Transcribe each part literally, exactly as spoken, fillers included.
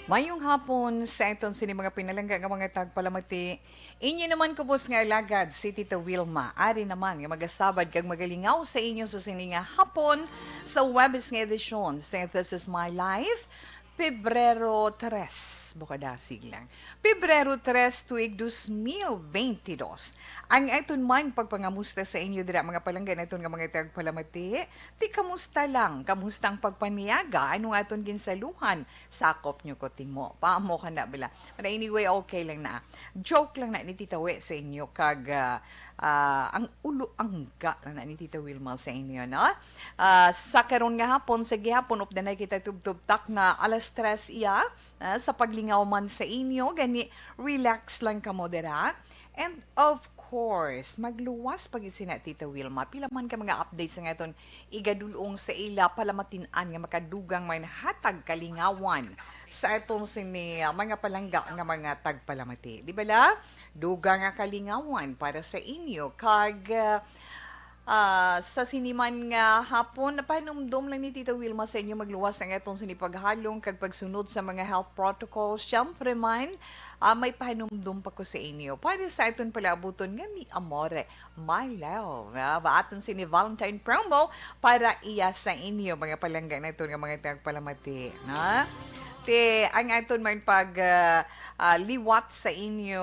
Mayong hapon sa aton sini mga pinalangga nga mga tagpalamati. Inyo naman kubos nga alagad, si Tita Wilma. Ari naman nga magasabad kag magalingaw sa inyo sa sini nga hapon sa Huwebes nga edisyon sa This Is My Life, Pebrero tres. Bukadasig lang. Pebrero tres, tuig dos mil benti dos. Ang aton man pagpangamusta sa inyo dira, mga palangga naton nga mga tagpalamati. Ti, kamusta lang? Kamusta ang pagpaniaga? Ano nga aton ginsaluhan? Sakop nyo ko timo. Paamo ka na bala. But anyway, okay lang na. Joke lang na ni Tita We sa inyo. Kag, ah, ah, ang ulo angga lang na ni Tita Wilma sa inyo, no? Ah, sa karon nga hapon, sa gihapon, updanay kita tubtub tak na alas tres iya, ah, sa paglingaw man sa inyo. Gani, relax lang kamo dira. And of course, magluwas pa gid sina Tita Wilma. Pila man ka mga updates nga aton igadulong sa ila, palamatin-an nga makadugang man hatag kalingawan sa aton sini, ah, mga palangga nga mga tagpalamati. Di bala? Dugang nga kalingawan para sa inyo. Kag, ah, ah, sa sini man nga hapon, napahinumdom lang ni Tita Wilma sa inyo magluwas ang aton sini paghalong kag pagsunod sa mga health protocols. Siyempre man, ah, may pahinumdom pa ko sa inyo. Para sa aton palaabuton nga Mi Amore, My Love, ah, ba aton sini Valentine promo para iya sa inyo, mga palangga naton nga mga tagpalamati, na? Ti, ang aton man pag, ah, ah, liwat sa inyo,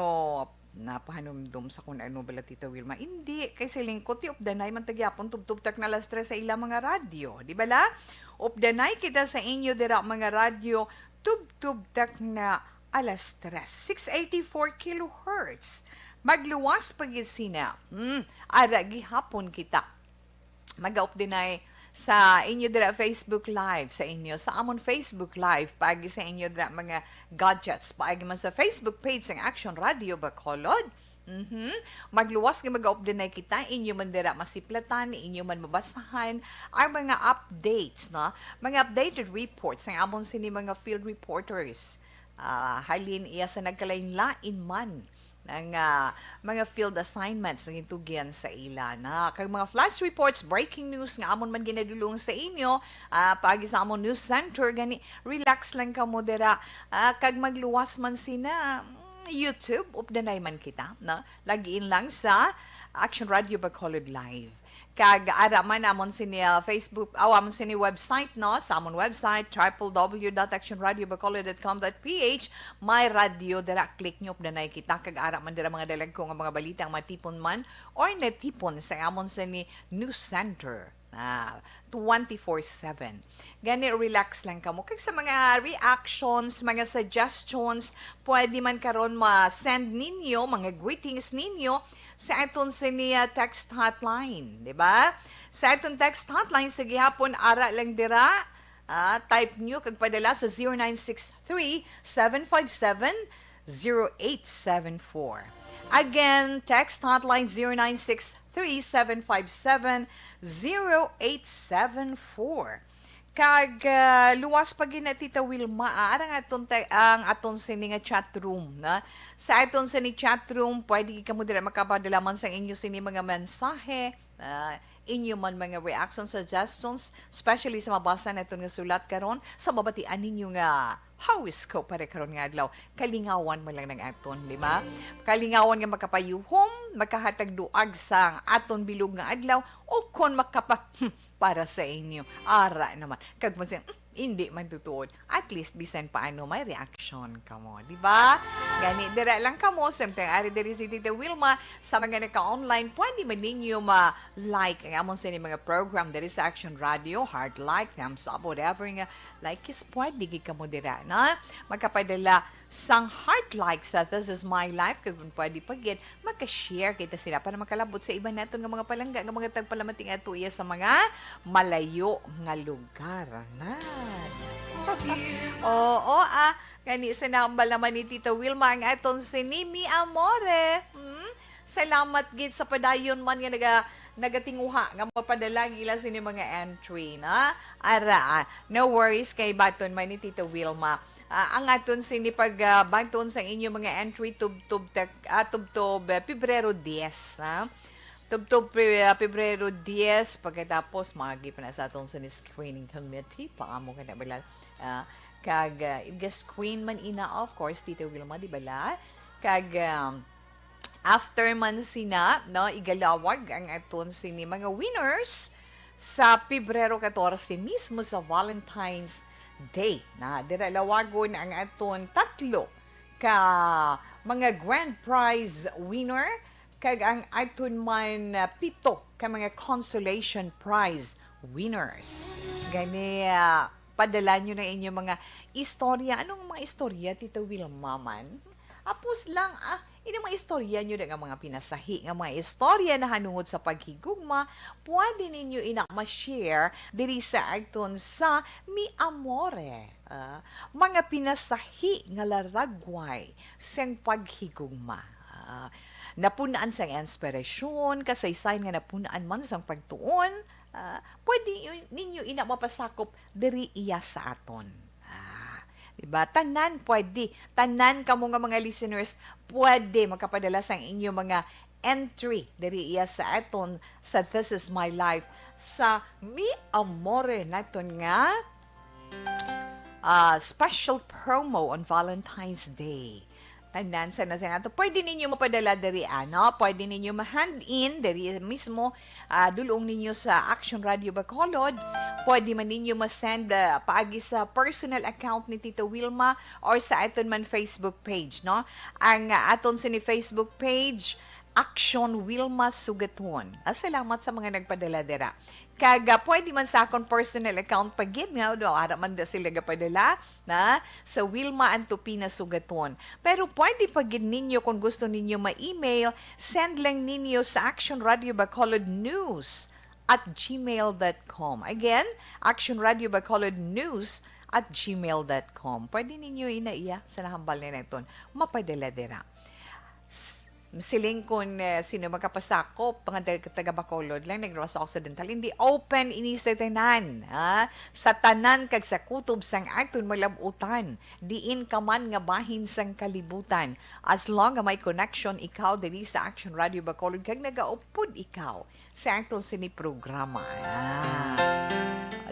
napahanumdom sa kung ano bala, Tita Wilma. Hindi, kay sa lingkod, ti updanay man ta gyapon, tubtub tak na alas tres sa ila mga radyo. Di bala? Updanay kita sa inyo dira, mga radyo, tubtub tak na alas tres. Six eighty-four kilohertz. Magluwas pa gid sina. Hmm, ara gihapon kita. Mag-updanay sa inyo dira Facebook Live sa inyo, sa amon Facebook Live, paagi sa inyo dira mga gadgets, paagi man sa Facebook page sang Action Radio Bacolod. Mhm. Magluwas nga mag-updanay kita, inyo man dira masiplatan, inyo man mabasahan ang mga updates, no? Mga updated reports ang amon sini mga field reporters. Ah, halin iya sa nagkalain-lain man nga mga field assignments nga gintugyan sa ila na. Kag mga flash reports, breaking news nga amon man ginadulong sa inyo, ah, paagi sa amon news center, gani, relax lang kamo dira. Ah, kag magluwas man sina, mm, YouTube, updanay man kita, no? Log in lang sa Action Radio Bacolod Live. Kag ara man amon sini, ah, Facebook, aw, amon sini website, no? Sa amon website, triple W dot action radio bacolod dot com dot P H. May radyo dira, click nyo, updanay kita. Kag ara man dira mga dalagko nga mga balita ang matipon man or natipon sa amon sini news center. Ah, twenty-four seven. Gani, relax lang kamo. Kag sa mga reactions, mga suggestions, pwede man karon ma-send ninyo, mga greetings ninyo sa aton sini, ah, text hotline, di ba? Sa aton text hotline, sa gihapon, ara lang dira, ah, type nyo kag padala sa zero nine six three, seven five seven, zero eight seven four. Again, text hotline zero nine six three, seven five seven, zero eight seven four. Kag, ah, luwas pa gina, Tita Wilma, ah, ara nga aton te-, ang aton sini nga chat room, na? Sa aton sini chat room, pwede gid kamo dira makapadala man sang inyo sini mga mensahe, ah, inyo man mga reaction, suggestions, especially sa mabasa naton nga sulat karon, sa mabatian ninyo nga horoscope para karon nga adlaw. Kalingawan mo lang ng aton, di ba? Kalingawan nga makapayuhom, makahatag duag sa aton bilog nga adlaw, o kon makapa-, para sa inyo. Ara naman. Kag mo siya, "Hmm, hindi man tutuod." At least, bisan paano, may reaction kamo, di ba? Gani, dira lang kamo. Samtang ari diri si Tita Wilma, sa mga naka-online, pwede man ninyo ma-like ang amon sini mga program diri sa Action Radio, heart like, thumbs up, whatever nga like is pwede gid kamo dira, na? Makapadala sang heart like sa This Is My Life, kag kung pwede pa gid, maka-share kita sila para makalabot sa iban naton nga mga palangga, nga mga tagpalamating ato iya sa mga malayo nga lugar, na? Oo, ah, gani sa nambal naman ni Tita Wilma ang aton sini Mi Amore. Hmm? Salamat gid sa padayon man nga naga-, nagatinguha nga mapadala ang ila sini mga entry, na? Ara, ah, no worries kay baton man ni Tita Wilma. Ah, ang aton sini pag, ah, baton sa inyo mga entry tubtob tak-, ah, tubtob, eh, Pebrero diyes, ha? Tubtob Pe-, ah, Pebrero diyes, pagkatapos magi pa na sa aton sini screening committee, paamo ka na bala, ah, Kag, ah, guest queen man ina, of course, Tita Wilma, di bala? Kag, um, after man sina, no, igalawag ang aton sini mga winners sa Pebrero catorce mismo, sa Valentine's Day. Na, dira lawagon ang aton tatlo ka mga grand prize winner kag ang aton man, ah, pito ka mga consolation prize winners. Gani, ah, padala nyo na inyo mga istorya. Anong mga istorya, Tita Wilma man? Apos lang, ah, ini mga istorya nyo nga mga pinasahi, nga mga istorya nahanungod sa paghigugma, pwede ninyo ina ma-share diri sa aton sa Mi Amore. Ah, mga pinasahi nga laragway sang paghigugma. Ah, napun-an sang inspirasyon, kasaysayan nga napun-an man sang pagtuon, ah, pwede yun, ninyo ina mapasakop diri iya sa aton. Ah, di ba? Tanan pwede. Tanan kamo nga mga listeners, pwede makapadala sang inyo mga entry diri iya sa aton sa This Is My Life sa Mi Amore naton nga, ah, special promo on Valentine's Day. Tanan sa na sa ato. Pwede ninyo mapadala diri, ano? Pwede ninyo ma-hand in diri mismo, ah, dulong ninyo sa Action Radio Bacolod. Pwede man ninyo ma-send, ah, paagi sa personal account ni Tita Wilma or sa aton man Facebook page, no? Ang, ah, aton sini Facebook page, Action Wilma Sugaton. Ah, salamat sa mga nagpadala dira. Kag, ah, pwede man sa akon personal account pa gid nga, do, ara man da sila gapadala, na, sa Wilma Antupina Sugaton. Pero pwede pa gid ninyo, kung gusto ninyo ma-email, send lang ninyo sa Action Radio Bacolod News at gmail dot com. Again, Action Radio Bacolod News at gmail dot com. Pwede ninyo ina iya sa nahambal ni naton mapadala dira. S-, siling kun, eh, sino makapasakop, mga taga, taga Bacolod lang, Negros Occidental. Hindi open ini sa tanan, ha? Sa tanan kag sa kutob sang aton malab-utan, diin ka man nga bahin sang kalibutan. As long nga may connection ikaw diri sa Action Radio Bacolod kag nagaupod ikaw sa aton sini programa. Ah.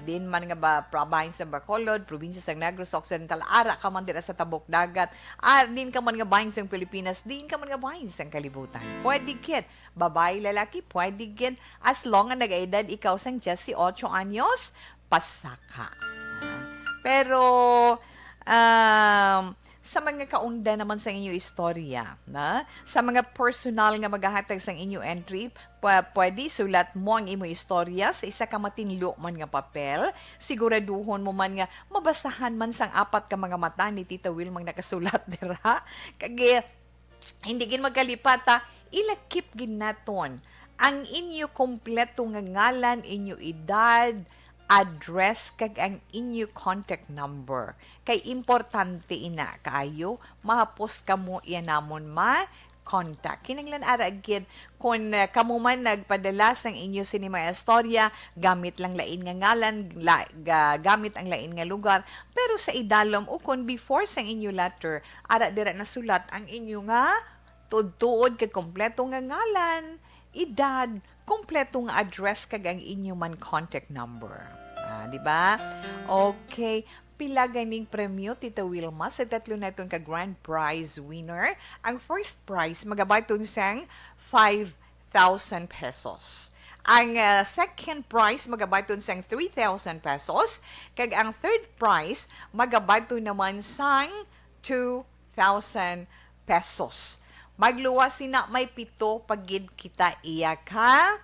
Din man nga ba, province sa Bacolod, probinsya sa Negros Occidental, ara ka man dira sa tabok dagat, ah, din ka man nga bahin sang Pilipinas, din ka man nga bahin sang kalibutan. Pwede gid, babayi, lalaki, pwede gid, as long nga nagaedad ikaw sang dieciocho anyos, pasaka. Pero, um, sa mga kaunda naman sa inyo istorya, na, sa mga personal nga magahatag sang inyo entry, pwa-, pwede sulat mo ang imo istorya sa isa ka matinlo man nga papel. Siguraduhon mo man nga mabasahan man sang apat ka mga mata ni Tita Wilmang nakasulat dira. Kag, eh, hindi gid magkalipat, ha, ilakip gid naton ang inyo kompleto nga ngalan, inyo edad, address, kag ang inyo contact number. Kay importante ina kaayo, mahapos kamo iya namon ma-contact. Kinahanglan ara gid, kun, uh, kamo man nagpadala sang inyo sini mga istorya, gamit lang lain nga ngalan, la-, ga-, gamit ang lain nga lugar, pero sa idalom ukon before sang inyo letter, ara dira nasulat ang inyo nga tuod-tuod kag kompleto nga ngalan, edad, kompleto nga address, kag ang inyo man contact number. Ah, di ba? Okay. Pila ganing premyo, Tita Wilma, sa tatlo naton ka grand prize winner? Ang first prize, magabaton sang five thousand pesos. Ang, ah, second prize, magabaton sang three thousand pesos. Kag ang third prize, magabaton naman sang two thousand pesos. Magluwas sina, may pito pa gid kita iya ka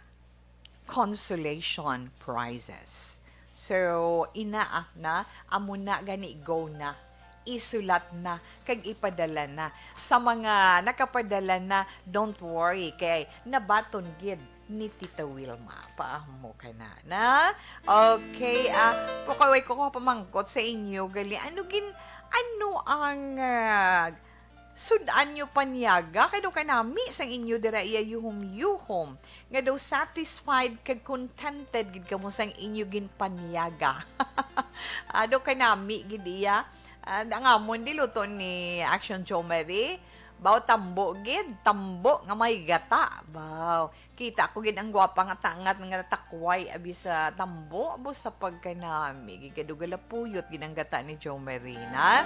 consolation prizes. So, ina, ah, na, amo na gani, go na. Isulat na, kag ipadala na. Sa mga nakapadala na, don't worry, kay nabaton gid ni Tita Wilma. Paamo ka na, na? Okay, ah, pukaway ko, ko pamangkot sa inyo, gali. Ano gin, ano ang, ah, sud-an nyo paniaga? Kay daw kanami sang inyo dira iya yuhom-yuhom, nga daw satisfied kag contented gid kamo sang inyo ginpaniaga. Ah, daw kanami gid iya. Ah, ang amon di luto ni Action Chomari. Baw tambo gid, tambo nga may gata. Baw. Kita ko gid ang gwapa nga tangat nga takway abi sa tambo, abo sa pagkanami. Gigadugalapuyot gid ang gata ni Jo Marina.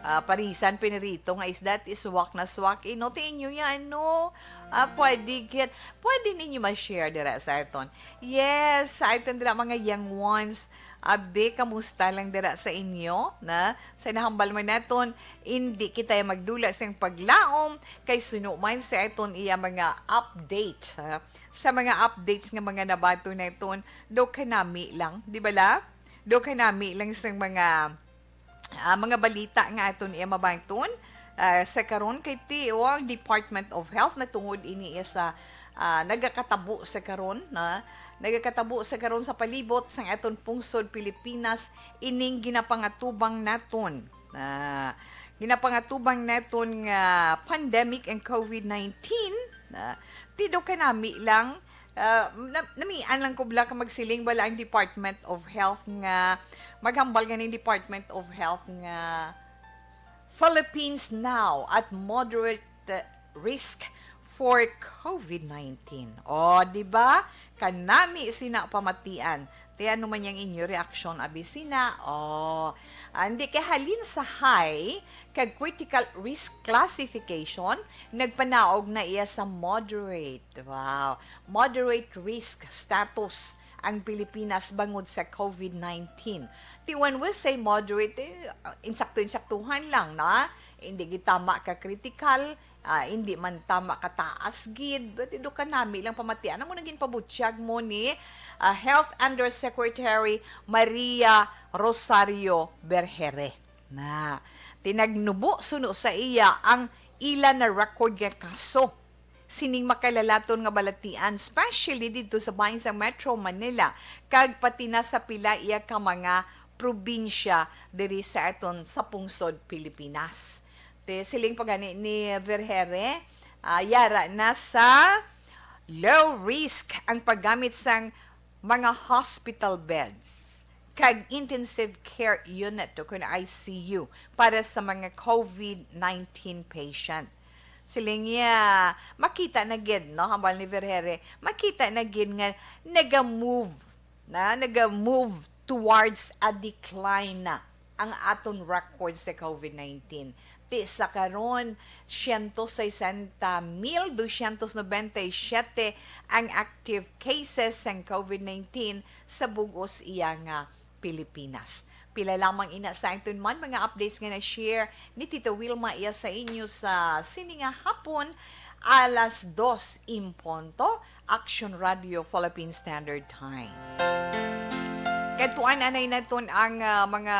Ah, parisan pinirito nga isda, ti swak na swak. Ino ti inyo yan, no? Ah, pwede gid. Pwede ninyo ma-share dira sa aton. Yes, sa aton dira, mga young ones. Abi, kamusta lang dira sa inyo? Na, sa nahambal man naton, hindi kita magdula sing paglaom, kay suno man sa aton iya mga update, ha? Sa mga updates nga mga nabato naton, do kanami lang, di ba la? Do kanami lang sa mga, ah, mga balita nga aton iya mabaton, ah, sa karon kay ti, o ang Department of Health natungod ini iya sa, ah, nagakatabo sa karon, na nagakatabo sa karon sa palibot sang aton pungsod Pilipinas ining ginapangatubang naton. Ah, ginapangatubang naton nga pandemic ang covid nineteen, ah, ti do kanami lang, ah, na-, namian lang ko bala ka magsiling bala ang Department of Health nga maghambal ganing Department of Health nga Philippines now at moderate, uh, risk for covid nineteen. O, di ba? Kanami sina pamatian. Ti ano man yang inyo reaksyon, abi sina? O, andi kay halin sa high kag critical risk classification, nagpanaog na iya sa moderate. Wow. Moderate risk status ang Pilipinas bangod sa covid nineteen. Ti when we say moderate, eh, insakto-insaktuhan lang, na? Hindi gid tama ka critical, ah, hindi man tama ka taas gid. But do kanami lang pamatian. Amo na ginpabutyag mo ni, ah, Health Undersecretary Maria Rosario Bergere. Na, ti nagnubo suno sa iya ang ila na record nga kaso sining makalalaton nga balatian, especially didto sa bahin sa Metro Manila, kag pati na sa pila iya ka mga probinsya diri sa aton sa pungsod Pilipinas. Ti siling pa gani ni Vergere, ah, yara na sa low risk ang paggamit sang mga hospital beds kag intensive care unit o kun I C U para sa mga covid nineteen patient. Siling niya, makita na gid, no, hambal ni Vergere, makita na gid nga naga-move, na naga-move towards a decline na ang aton record sa covid nineteen. Ti sa karon, siyento sesenta mil dosyentos nobenta y siyete ang active cases sang covid nineteen sa bug-os iya nga Pilipinas. Pila lamang ina sa aton man mga updates nga na-share ni Tita Wilma iya sa inyo sa sini nga hapon, alas dos en punto, Action Radio Philippine Standard Time. Kadtuan anay naton ang, ah, mga,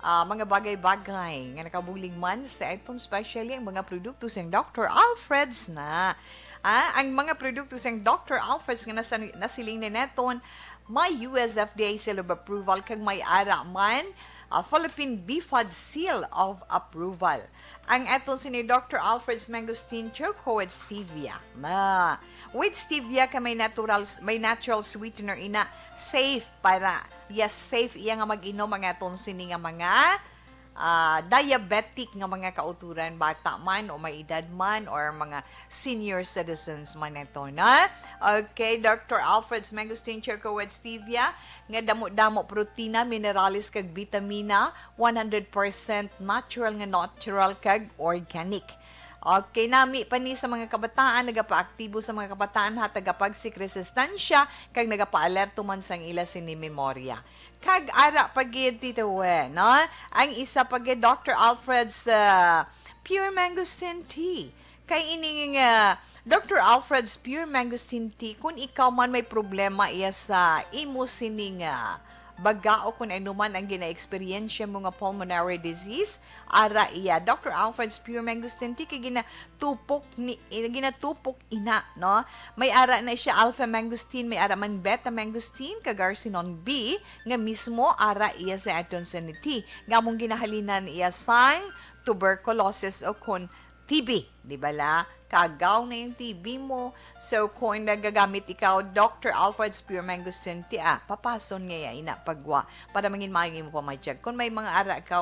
ah, mga bagay-bagay nga nakabulig man sa aton, especially ang mga produkto sang Doctor Alfred's na. Ah, ang mga produkto sang Doctor Alfred's nga nasa-, nasiling na naton, may U S F D A seal of approval kag may ara man, ah, Philippine B F A D seal of approval. Ang aton sini Doctor Alfred's Mangosteen Choco with Stevia. Na, with Stevia ka may natural, may natural sweetener ina, safe para, yes, safe iya nga mag-inom ang aton sini nga mga, ah, diabetic nga mga kauturan, bata man o may edad man or mga senior citizens man ito, na? Okay, Doctor Alfred's Mangosteen Choco with Stevia, nga damo-damo protina, minerales kag bitamina, one hundred percent natural nga natural kag organic. Okay, nami pa ni sa mga kabataan, nagapaaktibo sa mga kabataan, hatag nga pagsikresistensya, kag nagapaalerto man sang ila sini memorya. Kag ara pa gid, Tita Wen, no? Ang isa pa gid, Doctor Alfred's, ah, Pure Mangosteen Tea. Kay ini nga Doctor Alfred's Pure Mangosteen Tea, kung ikaw man may problema iya sa imo sini nga baga o kung ano man ang gina-eksperyensya mo nga pulmonary disease, ara iya. Doctor Alfred's Pure Mangosteen Tea kay ginatupok ni, eh, ginatupok ina, no? May ara na siya alpha mangosteen, may ara man beta mangosteen, kag arsenone B, nga mismo ara iya sa aton sa tea, nga among ginahalinan iya sang tuberculosis o kon T B, di ba la? tagaw na yung T B mo. So, kung nagagamit ikaw, Doctor Alfred's Pure Mangosteen Tea, ah, papason nga ya ina pagwa para mangin mayo ang imo pamatyag. Kung may mga ara ka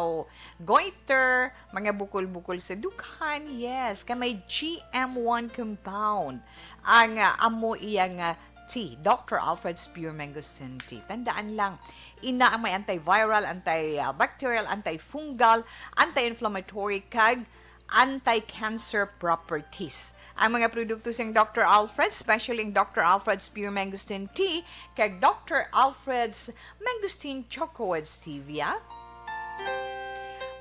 goiter, mga bukol-bukol sa dughan, yes, kay may G M one compound ang, ah, amo iya nga tea, Doctor Alfred's Pure Mangosteen Tea. Tandaan lang, ina ang may antiviral, antibacterial, antifungal, anti-inflammatory, kag anti-cancer properties. Ang mga produkto sang Doctor Alfred, especially ang Doctor Alfred's Pure Mangosteen Tea, kag Doctor Alfred's Mangosteen Choco with Stevia.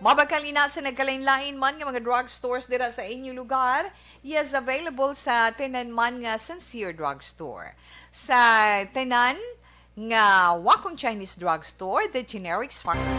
Mabakal ina sa nagkalain-lain man nga mga drugstores dira sa inyo lugar. Yes, available sa tanan man nga Sincere Drugstore. Sa tanan nga Wakong Chinese Drugstore, The Generics Pharmacy.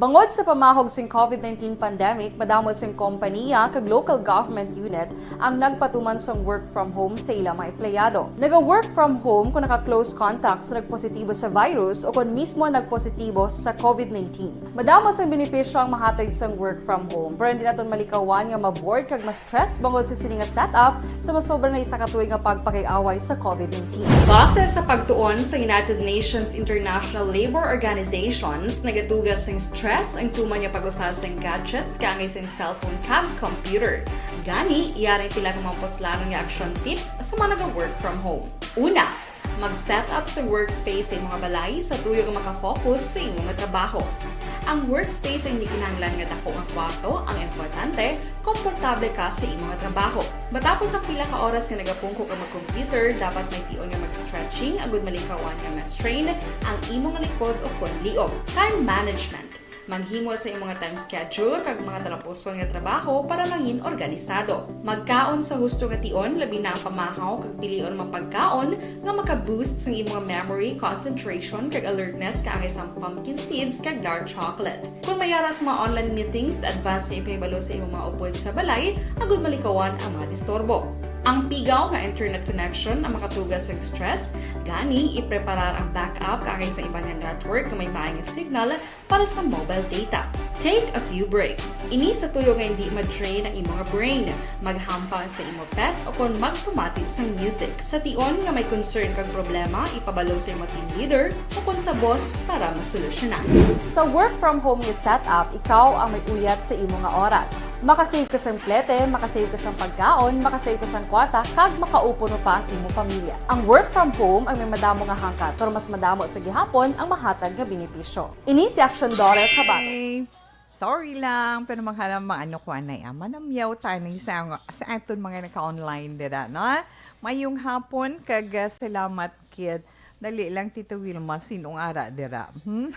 Bangod sa pamahog sing COVID nineteen pandemic, madamo sing kompanya kag local government unit ang nagpatuman sang work from home sa ila mga empleyado. Naga-work from home kung naka-close contact sa nagpositibo sa virus o kung mismo nagpositibo sa COVID nineteen. Madamo sang benepisyo ang mahatag sang work from home, pero hindi naton malikawan nga ma-bored kag ma-stress bangod sa sini nga setup sa masobra na isa ka tuig nga pagpakig-away sa COVID nineteen. Base sa pagtuon sa United Nations International Labor Organizations, nagatuga sing stress ang tuman nga pag-usa sing gadgets kaangay sing cellphone kag computer. Gani, yari ang pila ka mga puslanon nga action tips sa mga naga-work from home. Una, mag-set up sa workspace sa imong balay sa tuyo nga makafocus sa imo nga trabaho. Ang workspace ay hindi kinahanglan nga dako nga kwarto, ang importante, komportable ka sa imo nga trabaho. Matapos ang pila ka oras nga nagapungko ka mag-computer, dapat may tion nga mag-stretching agud malikawan nga ma-strain ang imo nga likod o kon liog. Time management. Maghimo sa imong time schedule kag mga talapuson nga trabaho para mangin organisado. Magkaon sa husto nga tion, labi na ang pamahaw kag pilion mga pagkaon nga maka-boost sang imong memory, concentration, kag alertness kaangay sang pumpkin seeds kag dark chocolate. Kung may ara sa mga online meetings, advance nga ipahibalo sa imong mga upod sa balay agud malikawan ang mga disturbo. Ang pigaw nga internet connection ang makatuga sang stress, gani ipreparar ang backup kaangay sa iban nga network nga may maay nga signal para sa mobile data. Take a few breaks. Ini sa tuyo nga hindi ma-drain ang imo nga brain. Maghampang sa imo pet o kon magpamati sang music. Sa tion nga may concern kag problema, ipabalo sa imo team leader o kon sa boss para masolusyonan. Sa work from home nga setup, ikaw ang may uyat sa imo nga oras. Makasave ka sang plete, makasave ka sang pagkaon, makasave ka sang kwarta, kag makaupod pa ang imo pamilya. Ang work from home ang may madamo nga hangkat, pero mas madamo sa gihapon ang mahatag nga benepisyo. Ini si Action Daughter Kabato. Hey, sorry lang, pero maghala maano ko anay, ah, manamyaw tani sa, sa aton mga naka-online dira, no? Mayong hapon, kag, ah, salamat, kid. Dali lang, Tito Wilma, sinong ara dira? Hmm?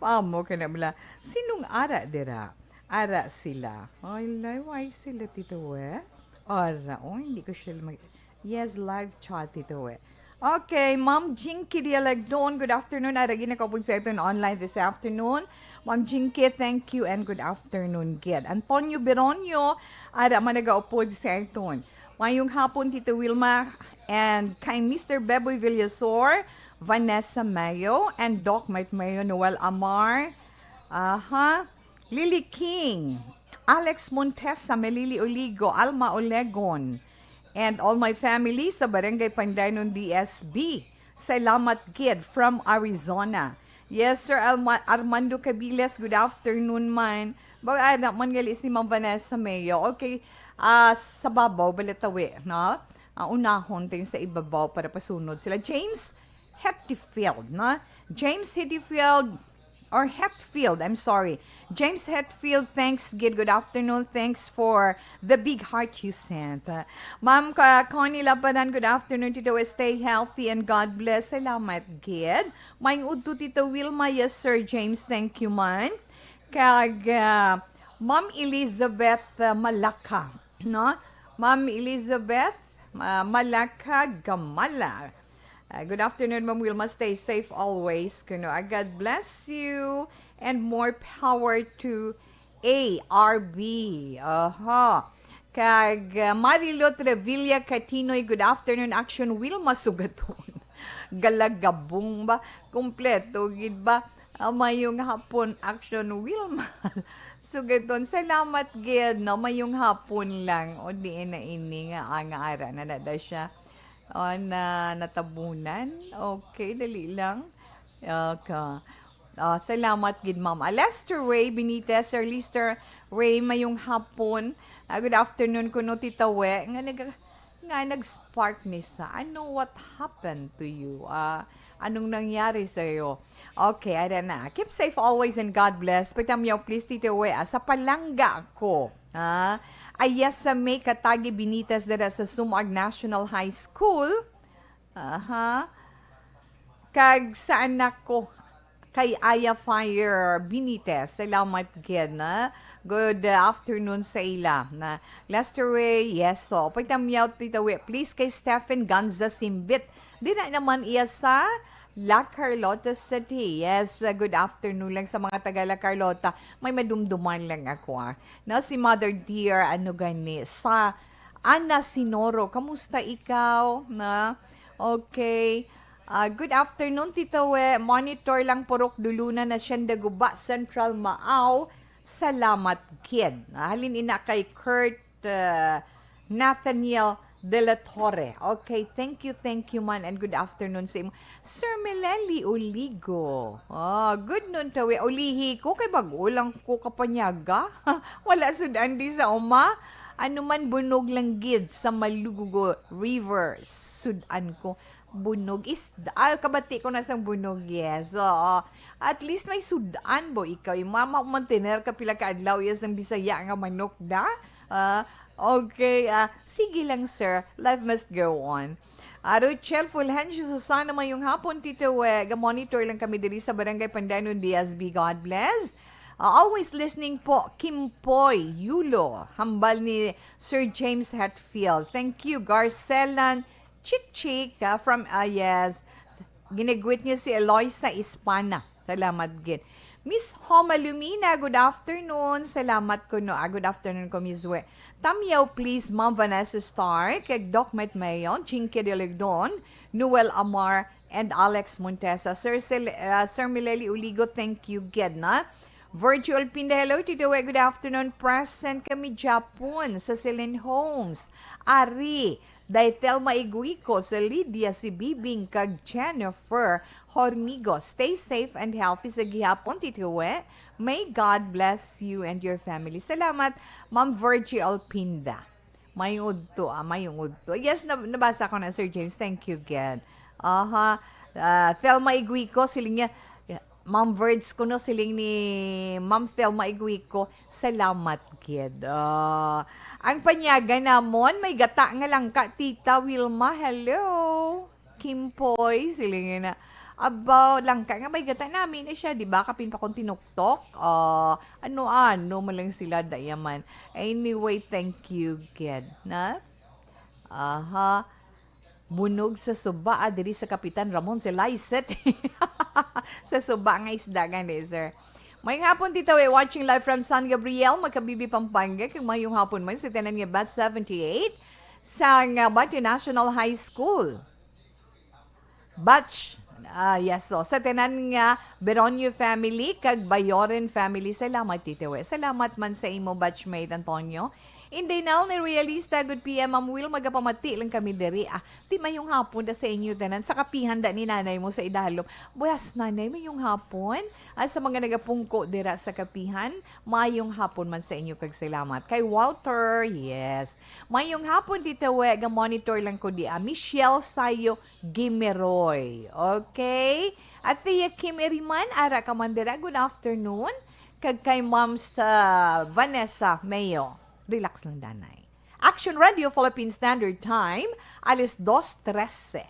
Paamo ka na bala. Sinong ara dira? Ara sila. Ay, lay, why sila, Tito, eh? Ara, oh, hindi ko sila mag-, yes, live chat, Tito, eh. Okay, Ma'am Jinky Dialagdon, good afternoon. Ara gid nakaupod sa aton online this afternoon. Ma'am Jinky, thank you and good afternoon gid. Antonio Beronio, ara man nagaupod sa aton. Mayong hapon, Tito Wilma, and kay Mister Beboy Villasor, Vanessa Mayo, and Doc Mike Mayo, Noel Amar, aha, Lily King, Alex Montesa, Melili Oligo, Alma Olegon, and all my family sa Barangay Pandanon, D S B. Salamat gid from Arizona. Yes, Sir Alma-, Armando Cabiles, good afternoon man. Ba, anak man gali si Ma'am Vanessa Mayo. Okay, ah, sa babaw, balatawi, no? Ah, unahon tayo sa ibabaw para pasunod sila. James Hetfield, no? James Hetfield, or Hetfield, I'm sorry. James Hetfield, thanks, gid. Good afternoon. Thanks for the big heart you sent. Uh, Ma'am Ka-, Connie Labanan, good afternoon, Tito Wes. Stay healthy and God bless. Salamat, gid. May udto, Tito Wilma. Yes, Sir James. Thank you, man. Kag, uh, Ma'am Elizabeth, uh, Malaka, no? Ma'am Elizabeth, uh, Malaka Gamala. Uh, good afternoon, Ma'am Wilma. Stay safe always. Kuno, uh, God bless you and more power to A R B. Aha. Kag, uh, Marilot Revilla Catinoy, good afternoon, Action Wilma Sugaton. Galagabong ba? Kompleto gid ba? Ah, mayong hapon, Action Wilma Sugaton. Salamat gid, no? Mayong hapon lang. O, di na ini nga, ah, nga ara na na da siya. O, na natabunan. Okay, dali lang. Okay. Ah, salamat gid, Ma'am. Ah, Lester Ray Benitez, Sir Lester Ray, mayong hapon. Ah, good afternoon kuno, Tita We. Nga nag-, nga nag-spark ni sa, ano, what happened to you? Ah, anong nangyari sa iyo? Okay, ada na. Keep safe always and God bless. Pagtamyaw, please, Tita We, ah, sa palangga ko. Ah, Ayesa May Katagi Benitez dira sa Sumag National High School. Aha. Kag sa anak ko, kay Aya Fire Benitez. Salamat gid, na. Good, uh, afternoon sa ila. Na, Lester Way, yes, so. Pagtamyaw, Tita We, please, kay Stephen Ganza Simbit. Di na naman iya sa La Carlota City. Yes, uh, good afternoon lang sa mga taga La Carlota. May madumduman lang ako, ah. No, si Mother Dear, ano gani, sa Ana Sinoro, kamusta ikaw? Na? Okay. Ah, good afternoon, Tita We. Monitor lang, Purok Duluna, Hacienda Guba, Central Maaw. Salamat gid. Ah, halin ina kay Kurt, ah, Nathaniel de la Torre. Okay, thank you, thank you, man, and good afternoon sa imo. Sir Meleli Oligo. Ah, good noon, Tawi. Ulihi ko, kay bag-o lang ko kapanyaga. Wala sudan di sa uma. Ano man, bunog lang gid sa Malugo River. Sudan ko. Bunog is, ah, kabati ko na sang bunog, yes. Oo. At least may sudan bo ikaw. Imo man mantener ka pila ka adlaw, yes, ang Bisaya nga manok da. Ah, okay, ah, sige lang, sir. Life must go on. Ah, Rochelle Fulgencio Susana, mayong hapon, Tito We. Ga-monitor lang kami diri sa Barangay Pandanon, D S B. God bless. Ah, always listening po, Kimpoy Yulo, hambal ni Sir James Hetfield. Thank you, Garcelan Chikchik, ah, from, ah, yes. Ginigwit niya si Eloisa Ispana. Salamat gid. Miss Homa Lumina, good afternoon. Salamat kuno. Ah, good afternoon ko, Miss We. Tamyaw, please, Ma'am Vanessa Starr, kag Doc Matt Mayon, Chinky Diligdon, Noel Amar, and Alex Montesa. Sir Sel-, ah, Sir Mileli Uligo, thank you gid, na. Virtual Pinda, hello, Tito We, good afternoon. Present kami Japon sa Celine Homes. Ari, Day Thelma Iguico, si Lydia, si Bibing, kag Jennifer Hormigo. Stay safe and healthy sa gihapon, Tito We. May God bless you and your family. Salamat, Ma'am Virgie Alpinda. Mayong udto, ah, mayong udto. Yes, nab-, nabasa ko na, Sir James. Thank you, gid. Aha. Ah, Thelma Iguico, siling niya, Ma'am Verge ko, no, siling ni Ma'am Thelma Iguico, salamat gid. Ah, ang panyaga namon, may gata nga langka, Tita Wilma. Hello. Kimpoy, siling niya na. Abaw, langka nga may gata nami na siya, di ba? Kapin pa kong tinuktok. Ah, ano-ano man lang sila, dayaman. Anyway, thank you, gid, na? Aha. Bunog sa suba, ah, diri sa Kapitan Ramon, sa Laysat. Sa suba nga isda gani, sir. Mayong hapon, Tita We, watching live from San Gabriel, Makabibi, Pampanga. Kag mayong hapon man sa tanan nga batch seventy-eight sang, ah, Bati National High School. Batch, ah, yes, so, sa tanan nga Beronio family kag Bayoren family, salamat, Tita We. Salamat man sa imo batchmate, Antonio. Inday Nel ni Realista, good P M, Ma'am Will, magapamati lang kami diri. Ah, di mayong hapon da sa inyo tanan. Sa kapihan da ni nanay mo sa idalom. Buwas, nanay, mayong hapon. At sa mga nagapungko dira sa kapihan, mayong hapon man sa inyo kag salamat. Kay Walter, yes. Mayong hapon, Tita We, ga-monitor lang ko di, ah. Michelle Sayo Gimeroy. Okay? At Thea Kim Eriman, ara ka man dira. Good afternoon. Kag kay Moms, ah, Vanessa Mayo. Relax lang, danay. Action Radio Philippine Standard Time, alas dos trese.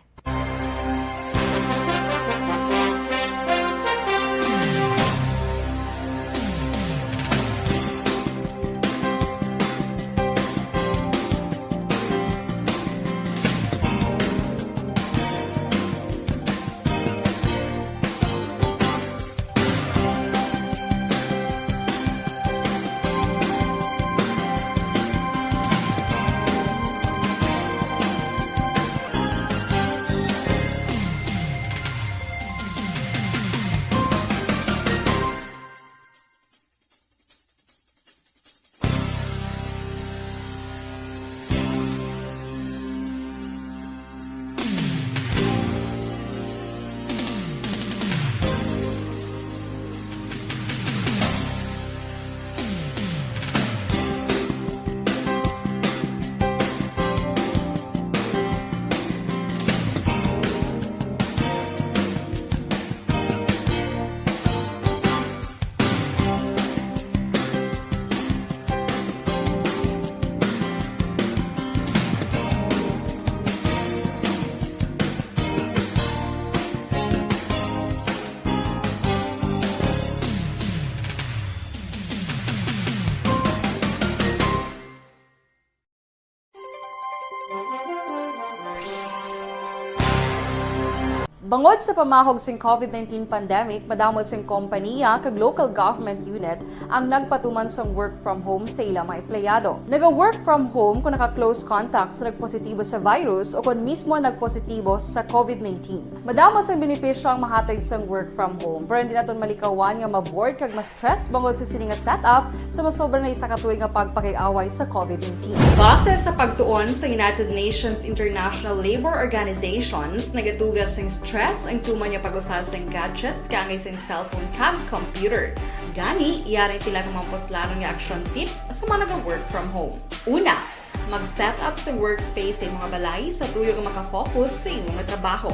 Bangod sa pamahog sing COVID nineteen pandemic, madamo sing kompaniya kag local government unit ang nagpatuman sang work from home sa ila mga empleyado. Naga-work from home kon naka-close contact sa nagpositibo sa virus o kon mismo nagpositibo sa COVID nineteen. Madamo sang benepisyo ang mahatag sang work from home, pero hindi naton malikawan nga ma-bored kag ma-stress bangod sa sini nga setup sa masobra na isa ka tuig nga pagpakig-away sa COVID nineteen. Base sa pagtuon sa United Nations International Labor Organizations, nagatuga sing stress ang tuman nga pag-usa sing gadgets kaangay sing cellphone kag computer. Gani, yari tila ka mga puslanon nga action tips sa mga naga-work from home. Una, mag-set up sa workspace sa imong balay sa tuyo nga makafocus sa imo nga trabaho.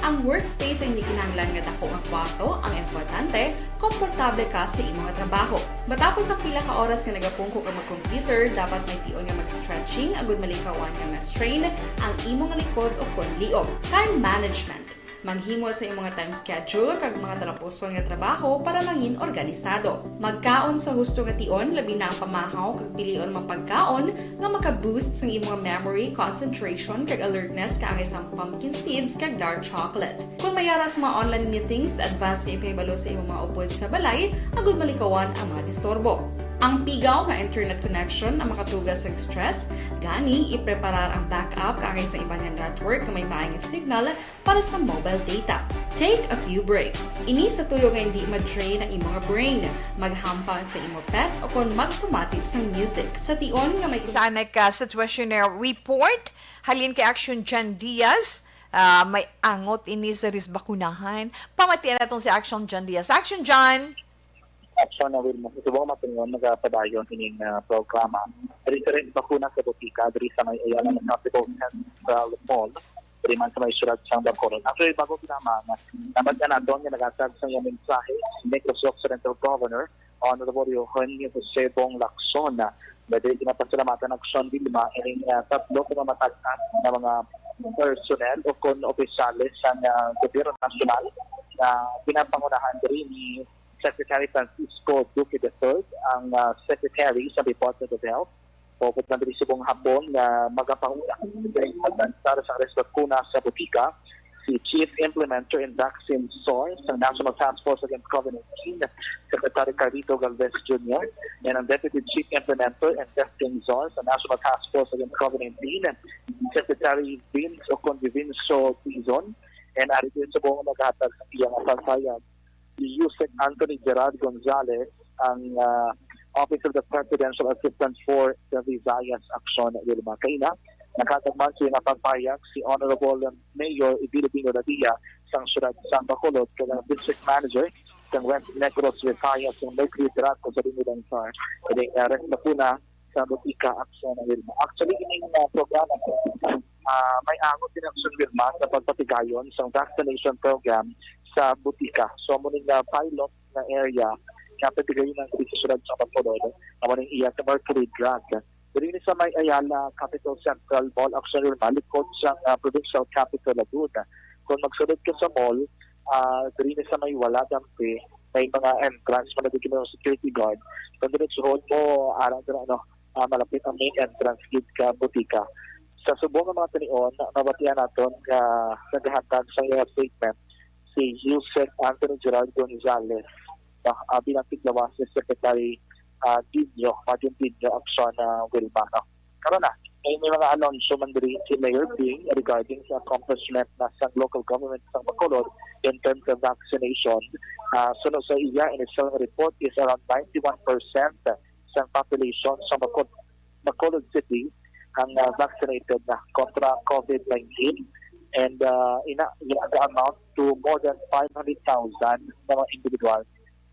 Ang workspace ay hindi kinahanglan nga dako nga kwarto, ang importante, komportable ka sa imo nga trabaho. Matapos ang pila ka oras nga nagapungko ka mag-computer, dapat may tion nga mag-stretching agud malikawan nga ma-strain ang imo nga likod o kon liog. Time management. Maghimo sa imong nga time schedule kag mga talapuson nga trabaho para mangin organisado. Magkaon sa husto nga tion, labi na ang pamahaw kag pilion mga pagkaon nga maka-boost sang imong memory, concentration, kag alertness kaangay sang pumpkin seeds kag dark chocolate. Kung may ara sa mga online meetings, advance nga ipahibalo sa imong mga upod sa balay agud malikawan ang mga disturbo. Ang pigaw nga internet connection ang makatuga sa stress, gani ipreparar ang backup kaangay sa iban nga network nga may maayong signal para sa mobile data. Take a few breaks. Ini sa tuyo nga hindi ma-drain ang imo nga brain. Maghampang sa imo pet o kon magpamati sang music. Sa tion nga may Sa anak ka situational report, halin kay Action John Diaz, ah, may angot ini sa risbakunahan. Pamatian naton si Action John Diaz. Action John! Action na, Wilma. Sa subong matingon, nagapadayon ining, ah, programa. Reference bakuna sa botika diri sa may Ayala Hospital Central Mall, diri man sa may siyudad sang Bacolod. Actually, bago pinamang, naman nga naton nga nagatag sa iyang mensahe, Negros Occidental Governor, Honorable Eugenio Jose Bong Lacson, na diri ginapasalamatan ang Action Wilma ining, ah, tatlo ka mga matag-an nga mga personnel o kon opisyales sang, ah, gobyerno nasyonal nga ginapangunahan diri ni Secretary Francisco Duque the third, ang, ah, Secretary sa Department of Health, Maupod man diri subong hapon nga magapanguna sa paglansa sang resbakuna sa botika si Chief Implementer and Vaccine Source sang National Task Force Against COVID nineteen, Secretary Carlito Galvez Junior, and ang Deputy Chief Implementer and Testing Source sa National Task Force Against COVID nineteen, Secretary Vince Ocondivinso Dizon, and ari din subong naghatag sa iyang pagpayag si Usec Anthony Gerard Gonzalez, ang, ah, Office of the Presidential Assistant for the Visayas Action, Wilma. Kaina, naghatag man sa iyang pagpayag si Honorable Mayor Evilio Dino Lavia sang siyudad sang Bacolod kag ang District Manager sang West Negros Visayas sang Mercury Draco sa Dino Lanzar. Kini, ah, resbakuna sa Botika Action, Wilma. Actually, ining, ah, programa, ah, may angot din Action, Wilma, sa pagpatigayon sa vaccination program sa Botika. So, amo ning, ah, pilot nga area nga patigayon ang diri sa siyudad sa Bacolod, amo ning iya sa Mercury Drug. Diri ni sa may Ayala Capitol Central Mall, Action, Wilma, likod sa, ah, Provincial Capitol Lagun. Kung magsulod ka sa mall, ah, diri ni sa may Wala Dampi, may mga entrance, mga dito mga security guard. Kung diretsuhon mo, ara dira, ano, ah, malapit ang main entrance gid ka Botika. Sa subong nga mga tinion, mabatian naton nga nagahatag sa iyang statement si Usec Anthony Gerald Gonzalez, ah, ah, bilang tiglawas ni Secretary, ah, Dino, Martin Dino Action, ah, Wilma, no? Karon na, may, may mga anunsyo man diri si Mayor Ping regarding sa accomplishment na sang local government sa Bacolod in terms of vaccination. Ah, suno sa iya, initial nga report is around ninety-one percent sa population sa Bacolod, Bacolod City ang, ah, vaccinated na kontra COVID nineteen. And, ah, ina, nag-amount to more than five hundred thousand na mga individual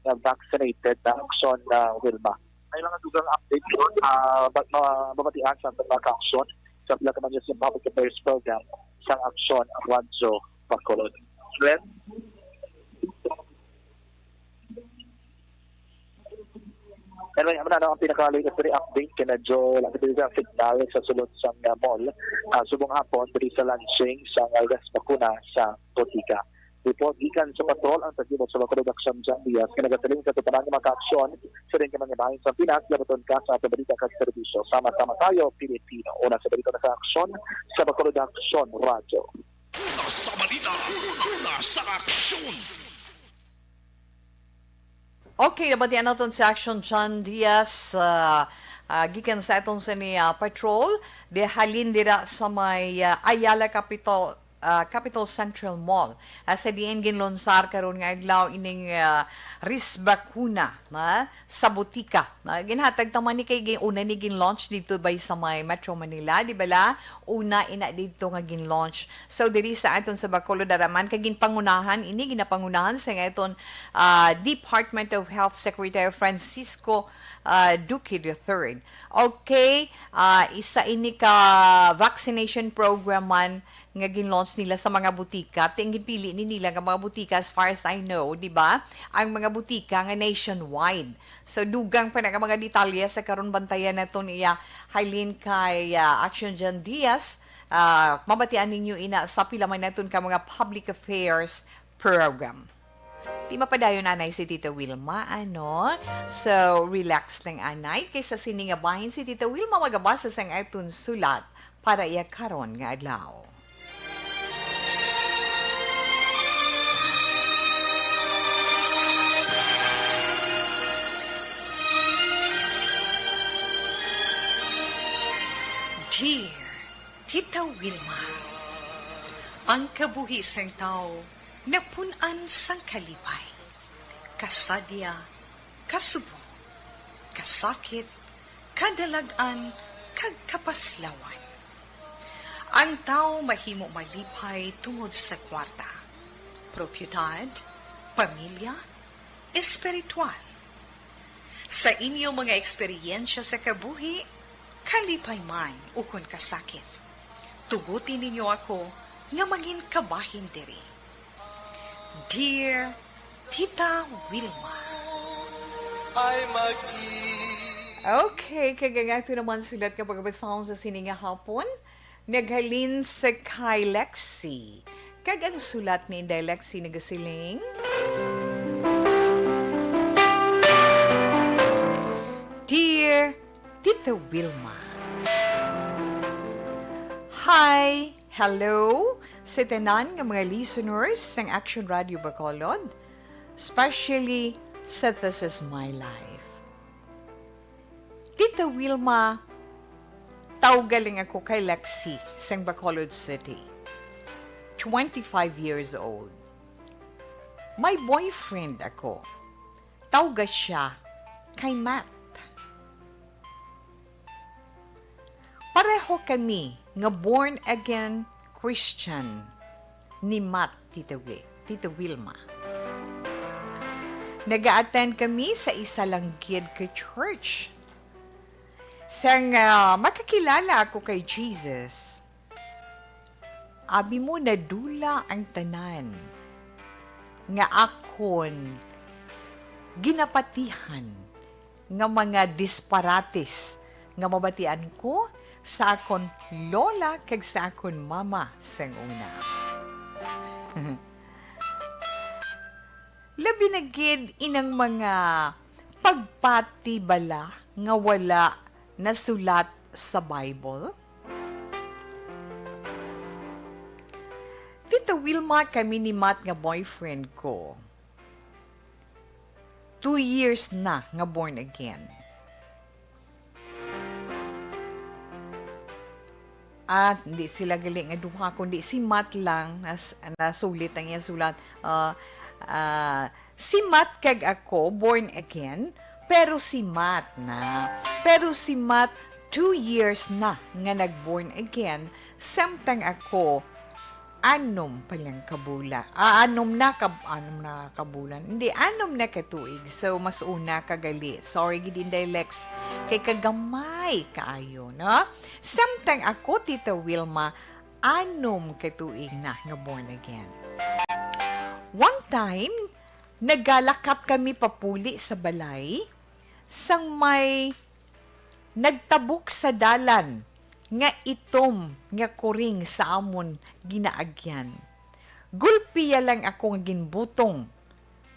na vaccinated na Action, ah, Wilma. May mga dugang update ron, ah, ba-, ma-, mabatian sa atong mga ka-aksyon sa Plato News and Public Affairs Program sang Action Radyo Bacolod. Glenn? Anyway, amo na, no, ang pinaka-latest diri update kay medyo wala ka diri sa signal sa sulod sang, ah, mall. Ah, subong hapon diri sa launching sang, ah, resbakuna sa Botika. Report gikan sa patrol ang tagibot sa Bacolod Action, John Diaz, nga nagasiling sa tanan nga mga ka-aksyon sa rin ka mga bahin sa Pinas, labaton ka sa ato balita kag serbisyo. Sama-sama tayo, Pilipino. Una sa balita na sa aksyon, sa Bacolod Action Radyo. Una sa balita, una sa aksyon. Okay, nabatian naton si Action John Diaz, ah, ah, gikan sa aton sini, ah, patrol, di halin dira sa may, ah, Ayala Capitol, ah, Capitol Central Mall. Ah, sa diin ginlonsar karon nga adlaw ining, ah, resbakuna, ah, sa Botika. Ah, ginhatag ta man ni kay gi-, una ni gin-launch dito bay sa may Metro Manila, di bala? Una ina dito nga gin-launch. So, diri sa aton sa Bacolod, ara man kay ginpangunahan, ini ginapangunahan sa aton, ah, Department of Health Secretary Francisco, ah, Duque the third. Okay, ah, isa ini ka vaccination program man nga gin-launch nila sa mga butika. Ti ang ginpili ni nila nga mga butika, as far as I know, di ba? Ang mga butika nga nationwide. So, dugang pa na nga mga detalye sa karon, bantayan naton iya halin kay, ah, Action John Diaz. Ah, mabatian ninyo ina sa pila man naton ka mga public affairs program. Ti mapadayon anay si Tita Wilma, ano? So, relax lang anay. Kay sa sini nga bahin si Tita Wilma magabasa sang aton sulat para iya karon nga adlaw. Dear Tita Wilma, ang kabuhi sang tawo napun-an sang kalipay, kasadya, kasubo, kasakit, kadalag-an, kag kapaslawan. Ang tawo mahimo malipay tungod sa kwarta, propiedad, pamilya, espiritual. Sa inyo mga eksperyensya sa kabuhi, kalipay man ukon kasakit, tuguti ninyo ako nga mangin kabahin diri. Dear Tita Wilma. Ay mag-i- Okay, kag ang ato naman sulat nga pagbasahon sa sini nga hapon, naghalin sa kay Lexi. Kag ang sulat ni Inday Lexi nagasiling, Dear Tita Wilma, Hi! Hello sa tanan nga mga listeners sang Action Radio Bacolod, especially sa This Is My Life. Tita Wilma, tawga lang ako kay Lexi sang Bacolod City. Twenty-five years old. May boyfriend ako. Tawga siya kay Matt. Pareho kami nga born again Christian ni Matt, Tita Wi-, Tita Wilma. Naga-attend kami sa isa lang gid ka church. Sang, ah, makakilala ako kay Jesus, abi mo, nadula ang tanan nga akon ginapatihan nga mga disparates nga mabatian ko sa akon lola kag sa akon mama sang una. Labi na gid inang mga pagpati bala nga wala nasulat sa Bible? Tita Wilma, kami ni Matt nga boyfriend ko, two years na nga born again. At hindi sila gali nga duha, kundi si Matt lang nas-, nasulit ang iyang sulat. Ah, ah, si Matt kag ako, born again, pero si Matt na. Pero si Matt, two years na nga nag-born again, samtang ako, anom pa lang ka bulan. Ah, anom na ka, anom na ka bulan. Hindi, anom na ka tuig. So, mas una ka gali. Sorry gid, Inday Lex. Kay kagamay kaayo, no? Samtang ako, Tita Wilma, anom ka tuig na nga born again. One time, nagalakat kami papuli sa balay, sang may nagtabok sa dalan nga itom nga kuring sa amon ginaagyan. Gulpiya lang ako nga ginbutong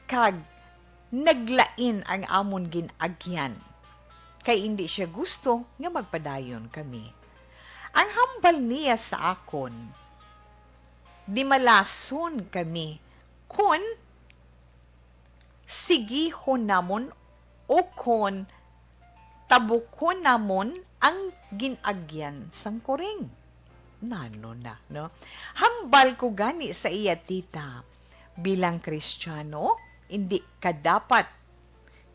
kag naglain ang amon gin-agyan, kay indi siya gusto nga magpadayon kami. Ang hambal niya sa akon, di malason kami kon sigihon namon o kon tabukon namon ang gin-agyan sang kuring. Nano na, no? Hambal ko gani sa iya, tita, bilang Kristiyano, indi ka dapat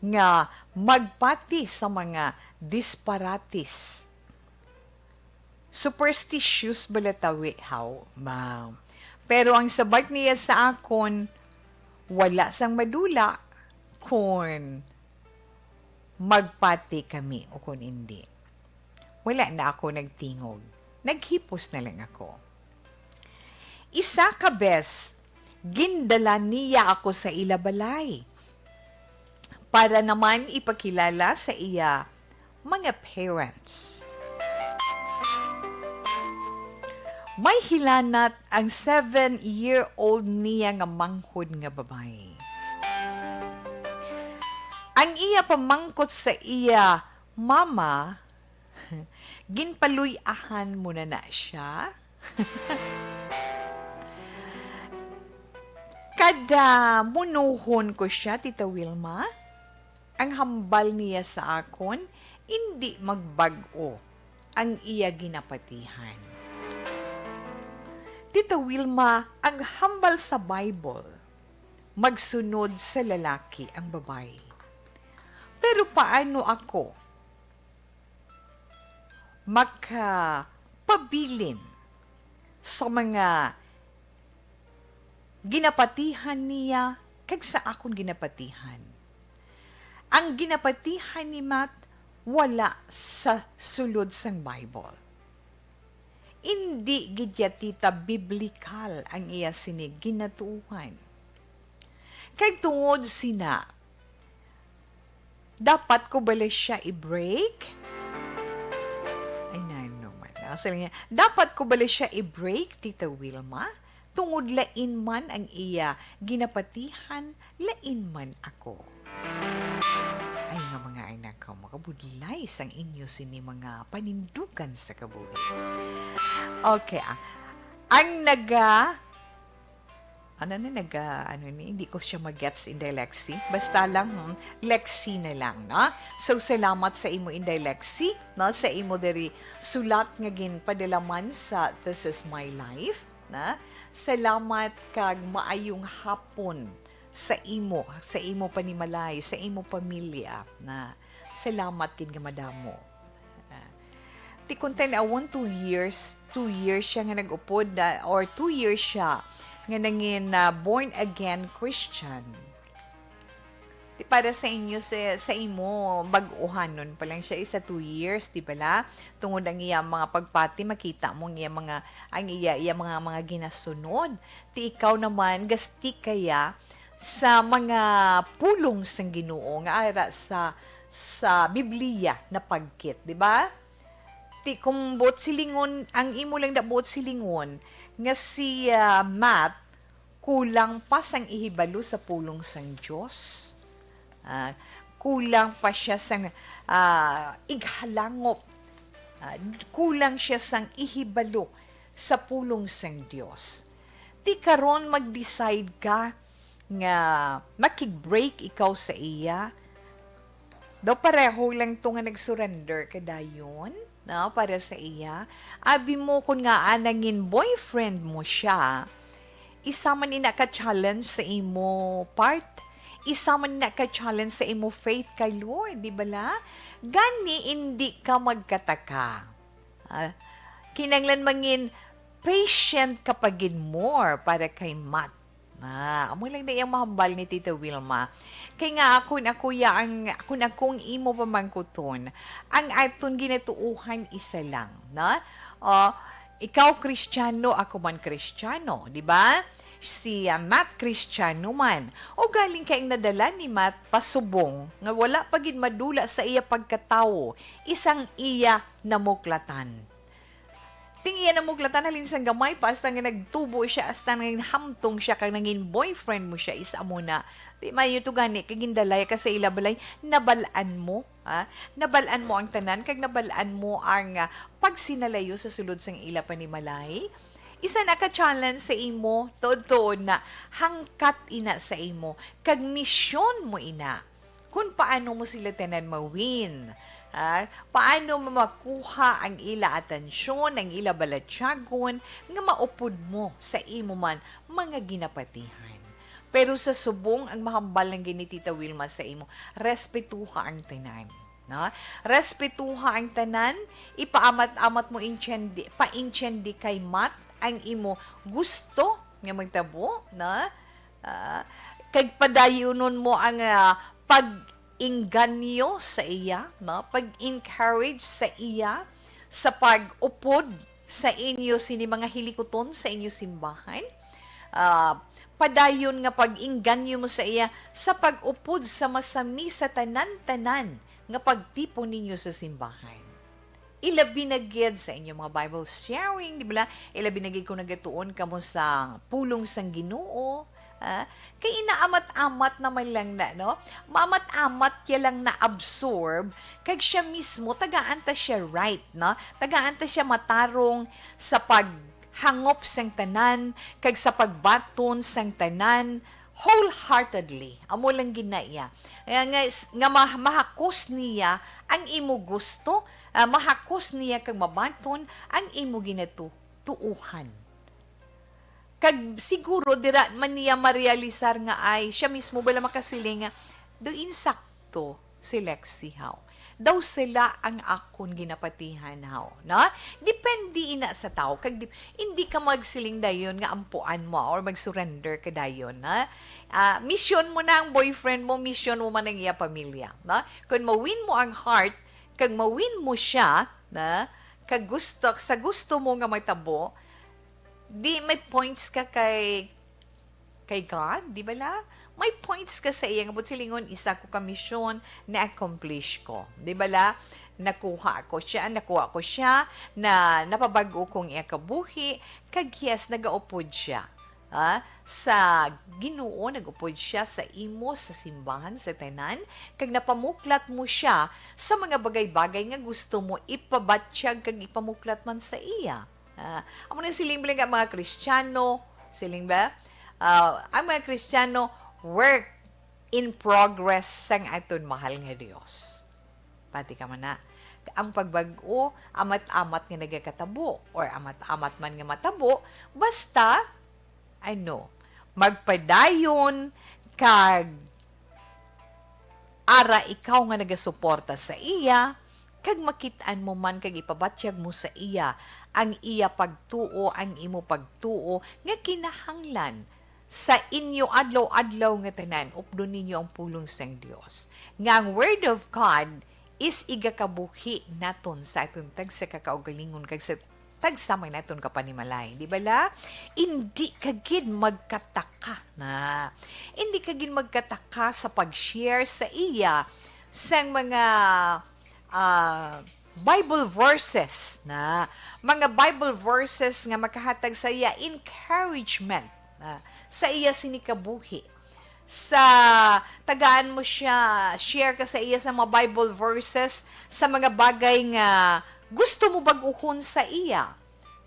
nga magpati sa mga disparates. Superstitious bala tawi, haw, ma. Pero ang sabat niya sa akon, wala sang madula kon magpati kami o kon indi. Wala na ako nagtingog. Naghipos na lang ako. Isa ka bes, gindala niya ako sa ila balay para naman ipakilala sa iya mga parents. May hilanat ang seven-year-old niya nga manghod nga babayi. Ang iya pamangkot sa iya mama, ginpaluy-ahan mo na na siya? Kada munuhon ko siya, Tita Wilma, ang hambal niya sa akon, indi magbag-o ang iya ginapatihan. Tita Wilma, ang hambal sa Bible, magsunod sa lalaki ang babayi. Pero paano ako makapabilin sa mga ginapatihan niya kag sa akon ginapatihan? Ang ginapatihan ni Matt wala sa sulod sang Bible. Indi gid ya, tita, biblikal ang iya sini ginatuohan. Kag tungod sina, dapat ko bala siya i-break? Ay, nano man. Asa lang niya? Dapat ko bala siya i-break, Tita Wilma? Tungod lain man ang iya ginapatihan, lain man ako. Ay nga mga anak ko, makabudlay sang inyo sini mga panindugan sa kabuhi. Okay, ah. Ang naga, ano na, naga, ano ni, hindi ko siya magets, Inday Lexi. Basta lang, hmm, Lexi na lang, no? So, salamat sa imo, Inday Lexi, no? Sa imo diri sulat nga ginpadalaman sa This Is My Life, na? Salamat kag maayong hapon sa imo, sa imo panimalay, sa imo pamilya, na? Salamat gid nga madamo. Ah, ti kung tan-awon, two years, two years siya nga nag-upod, ah, or two years siya nga nangin, ah, born again Christian. Ti para sa inyo, sa, sa imo, bag-uhanon pa lang siya, isa two years, di bala? Tungod ang iya mga pagpati, makita mo ang iya mga, ang iya, iya mga, mga ginasunod. Ti ikaw naman, gasti kaya sa mga pulong sang Ginoo nga ara sa, sa Biblia napagkit, di ba? Ti kung buot silingon, ang imo lang na buot silingon nga si, ah, Matt kulang pa sang ihibalo sa pulong sang Dios. Ah, kulang pa siya sang, ah, ighalangop. Ah, kulang siya sang ihibalo sa pulong sang Dios. Ti karon mag-decide ka nga makig-break ikaw sa iya, daw pareho lang to nga nag-surrender ka dayon, no, para sa iya. Abi mo, kun ngaa nangin boyfriend mo siya, isa man ina ka challenge sa imo part, isa man ina ka challenge sa imo faith kay Lord, di bala? Gani, indi ka magkataka. Ah, kinahanglan mangin patient ka pa gid more para kay Matt. Ah, amo lang na iyang mahambal ni Tita Wilma. Kay nga, kun ako ya ang, kun akong imo pamangkuton, ang aton ginatuohan isa lang, no? O, ikaw Kristiyano, ako man Kristiyano, di ba? Si, ah, Matt Kristiyano man. O galing kay ang nadala ni Matt pasubong nga wala pa gid madula sa iya pagkatawo, isang iya namuklatan. Ting iya namuklatan halin sang gamay pa, hasta nga nagtubo siya, hasta nga hamtong siya kag nangin boyfriend mo siya, is amo na. Di maayo to gani, kay gindalay ka sa ila balay, nabal-an mo, ha? Nabal-an mo ang tanan, kag nabal-an mo ang, ah, pagsinalayo sa sulod sang ila panimalay. Isa na ka challenge sa imo, tuod-tuod na, hangkat ina sa imo, kag misyon mo ina. Kung paano mo sila tanan ma-win, ah, paano mo makuha ang ila atensyon, ang ila balatyagon, nga maupod mo sa imo man mga ginapatihan. Pero sa subong, ang mahambal lang gid ni Tita Wilma sa imo, respetuha ang tanan, no? Respetuha ang tanan, ipaamat-amat mo intyendi, paintyendi kay Matt ang imo gusto nga magtabo, no? Ah, kag padayunon mo ang, ah, pag-inganyo sa iya, no? Pag-encourage sa iya sa pag-upod sa inyo sini mga hilikuton sa inyo simbahan. Ah, padayon nga pag-inganyo mo sa iya sa pag-upod sa masami sa tanan-tanan nga pagtipon ninyo sa simbahan. Ilabi na gid sa inyong mga Bible sharing, di ba? Ilabi na gid kung nagatuon kamo sa pulong sang Ginoo, ah, kay inaamat-amat naman lang na, no? Maamat-amat ya lang na-absorb, kag siya mismo, tagaan ta siya right, no? Tagaan ta siya matarong sa paghangop sang tanan, kag sa pagbaton sang tanan, wholeheartedly. Amo lang gid na iya. Nga, nga, nga ma-, mahakos niya ang imo gusto, ah, mahakos niya kag mabaton ang imo ginatuuhan. Kag siguro dira man niya marealisar nga, ay, siya mismo bala makasiling nga, "Do insakto si Lexi, haw. Daw sila ang akon ginapatihan, haw." No? Depende ina sa tao. Kag di, hindi ka magsiling dayon nga ampuan mo or mag-surrender ka dayon, ha? Ah, misyon mo na ang boyfriend mo, misyon mo man ang iya pamilya, no? Kung ma-win mo ang heart, kag ma-win mo siya, na, kag gusto, sa gusto mo nga matabo, di may points ka kay, kay God, di bala? May points ka sa iya nga buot silingon, isa ko ka misyon, na-accomplish ko. Di bala? Nakuha ko siya, nakuha ko siya, na napabag-o kong iya kabuhi, kag yes, nagaupod siya. ah, sa Ginoo, nag-upod siya sa imo, sa simbahan, sa tanan, kag napamuklat mo siya sa mga bagay-bagay nga gusto mo ipabatyag kag ipamuklat man sa iya. Ah, amo na siling bala nga mga Kristiyano, siling ba? Ah, ang mga Kristiyano, work in progress sang aton mahal nga Dios. Pati ka man na. Ang pagbag-o, amat-amat nga nagakatabo, or amat-amat man nga matabo, basta, ano, magpadayon, kag ara ikaw nga nagasuporta sa iya, kag makit-an mo man kag ipabatyag mo sa iya ang iya pagtuo, ang imo pagtuo nga kinahanglan sa inyo adlaw-adlaw nga tanan, updon ninyo ang pulong sang Dios, nga ang Word of God is igakabuhi naton sa aton tagsa ka kaugalingon kag sa tagsa man naton kapanimalay. Di bala? Indi ka gid magkataka na. Indi ka gid magkataka sa pag-share sa iya sang mga, ah, Bible verses na. Mga Bible verses nga makahatag sa iya encouragement na, sa iya sini kabuhi. Sa tagaan mo siya, share ka sa iya sa mga Bible verses, sa mga bagay nga gusto mo bag-uhon sa iya,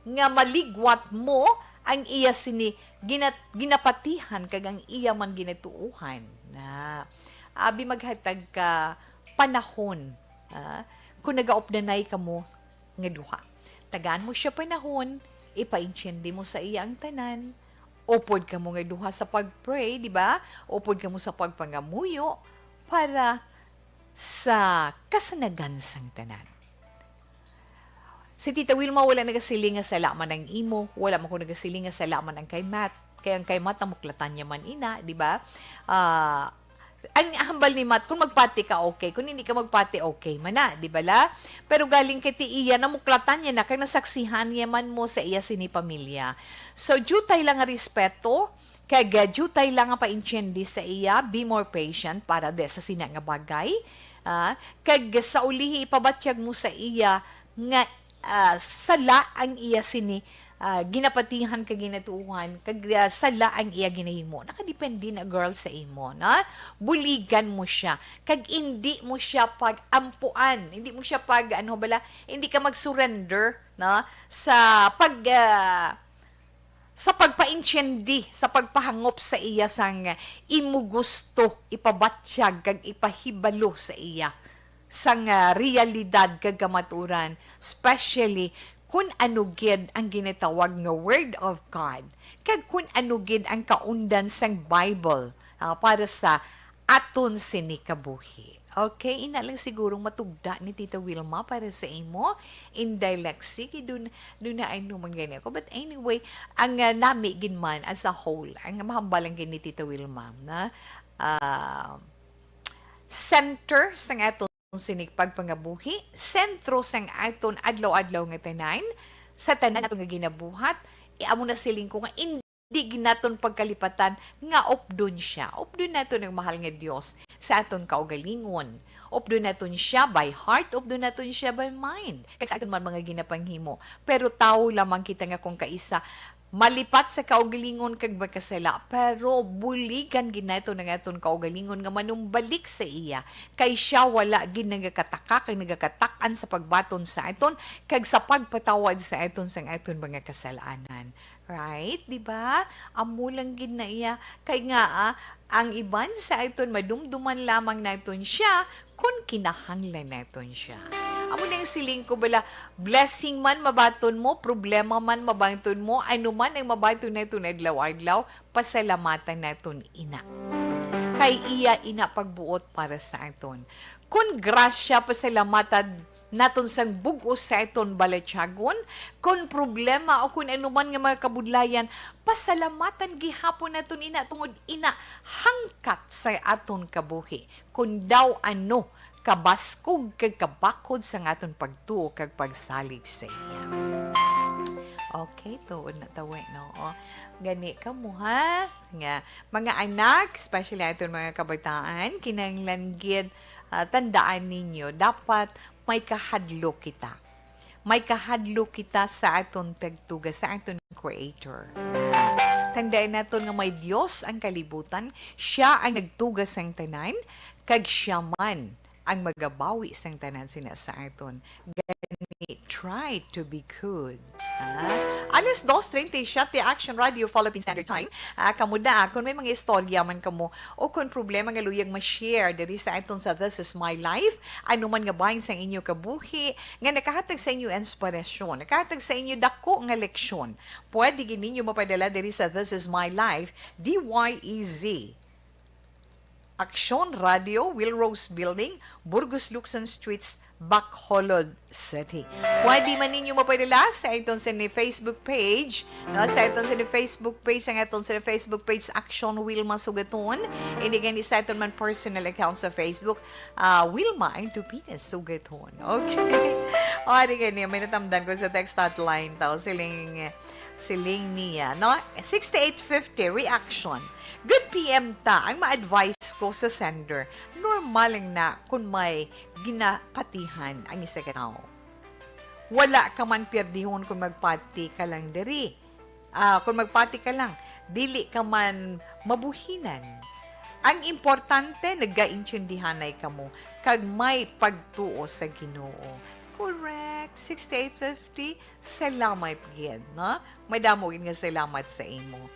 nga maligwat mo ang iya sini gina-, ginapatihan kag ang iya man ginatuohan. Na, abi maghatag ka panahon, ah, kung nagaupdanay kamo nga duha. Tagaan mo siya panahon, ipaintindi mo sa iya ang tanan. Upod kamo nga duha sa pag-pray, di ba? Upod kamo sa pagpangamuyo para sa kasanagan sang tanan. Si Tita Wilma wala nagasiling nga sala man ang imo, wala man ko nagasiling nga sala man ang kay Matt. Kay ang kay Matt, namuklatan niya man ina, di ba? Ah, ang hambal ni Matt, kung magpati ka, okay. Kung hindi ka magpati, okay man na, di ba la? Pero galing kay ti iya, namuklatan niya na, kay nasaksihan niya man mo sa iya sini pamilya. So, due tayo lang nga respeto, kag, ah, due tayo lang nga paintindi sa iya, be more patient para di sa sina nga bagay. Ah, kag sa ulihi, ipabatyag mo sa iya nga, ah, sala ang iya sini, ah, ginapatihan kag ginatuohan, kag, ah, sala ang iya ginahimo. Nakadepende na, girl, sa imo, na? Buligan mo siya. Kag indi mo siya pag-ampuan. Hindi mo siya pag, ano bala, hindi ka mag-surrender, na? Sa pag, ah, sa pagpaintindi, sa pagpahangop sa iya sang imo gusto ipabatyag kag ipahibalo sa iya sang, ah, realidad kag kamaturan, especially kun ano gid ang ginatawag nga Word of God, kag kun ano gid ang kaundan sang Bible, ah, para sa aton sini kabuhi. Okay, ina lang sigurong matugda ni Tita Wilma para sa imo. Inday Lexi, kay dun, dun na ay naman gani ako. But anyway, ang, ah, nami gid man as a whole, ang mahambal lang gid ni Tita Wilma na, ah, center sang aton sinig pagpangabuhi, sentro sang aton adlaw-adlaw nga tanan, sa tanan naton nga ginabuhat, eh, amo na siling ko nga in di gid naton pagkalipatan nga updon siya. Updon naton ang mahal nga Dios sa aton kaugalingon. Updon naton siya by heart, updon naton siya by mind. Kag sa aton man mga ginapanghimo. Pero tawo lamang kita nga kung kaisa malipat sa kaugalingon kag makasala, pero buligan gid naton ang aton kaugalingon nga manumbalik sa iya, kay siya wala gid nagakataka kag nagakatak-an sa pagbaton sa aton kag sa pagpatawad sa aton sang aton mga kasalanan. Right? Di ba? Amo lang gid na iya. Kay nga, ah, ang iban sa aton madumduman lamang naton siya kun kinahanglan naton siya. Amo na ang siling ko bala, blessing man mabaton mo, problema man mabaton mo, ano man ang mabaton naton adlaw-adlaw, pasalamatan naton ina. Kay iya ina pagbuot para sa aton. Kun grasya, pasalamatan naton sang bug-os sa aton balatyagon, kon problema o kon anuman nga mga kabudlayan, pasalamatan gihapon naton ina, tungod ina hangkat sa aton kabuhi, kon daw ano kabaskog kag kabakod sang aton pagtuo kag pagsalig sa iya. Okay, tuod na tawi, no? O, gani kamo, ha? Nga, mga anak, especially aton mga kabataan, kinahanglan gid, ah, tandaan ninyo, dapat may kahadlok kita. May kahadlok kita sa aton tagtuga, sa aton Creator. Tandaan naton nga may Dios ang kalibutan, siya ang nagtuga sang tanan, kag siya man ang magabawi sang tanan sina sa aton. Gani, try to be good. Ha? Alas dos treinta y siete, Action Radio, Philippine Standard Time. Ah, kamo da, kung may mga istorya man kamo o kung problema nga luyag ma-share diri sa aton sa This Is My Life, ano man nga bahin sang inyo kabuhi nga nakahatag sa inyo inspirasyon, nakahatag sa inyo dako nga leksyon, pwede gid ninyo mapadala diri sa This Is My Life, D Y E Z. Aksyon Radio, Will Rose Building, Burgos Luxon Streets, Bacolod City. Pwede man ninyo mapadala sa aton sa ni Facebook page, no? Sa aton sa ni Facebook page, ang aton sa ni Facebook page, Aksyon Wilma Sugaton. Ini gani sa aton man personal account sa Facebook, ah, Wilma Antupinas Sugaton. Okay. O, di gani, may natamdan ko sa text hotline tao. Siling, siling niya, no? Sixty-eight fifty, reaction. Good P M ta, ang ma-advise ko sa sender, normal lang na kung may ginapatihan ang isa ka tawo. Wala ka man pierdihon kung magpati ka lang diri. Ah, kung magpati ka lang, dili ka man mabuhinan. Ang importante, nagaintindihanay kamo kag may pagtuo sa Ginoo. Correct. Sixty-eight fifty, salamat gid, no? Madamo gid nga salamat sa imo.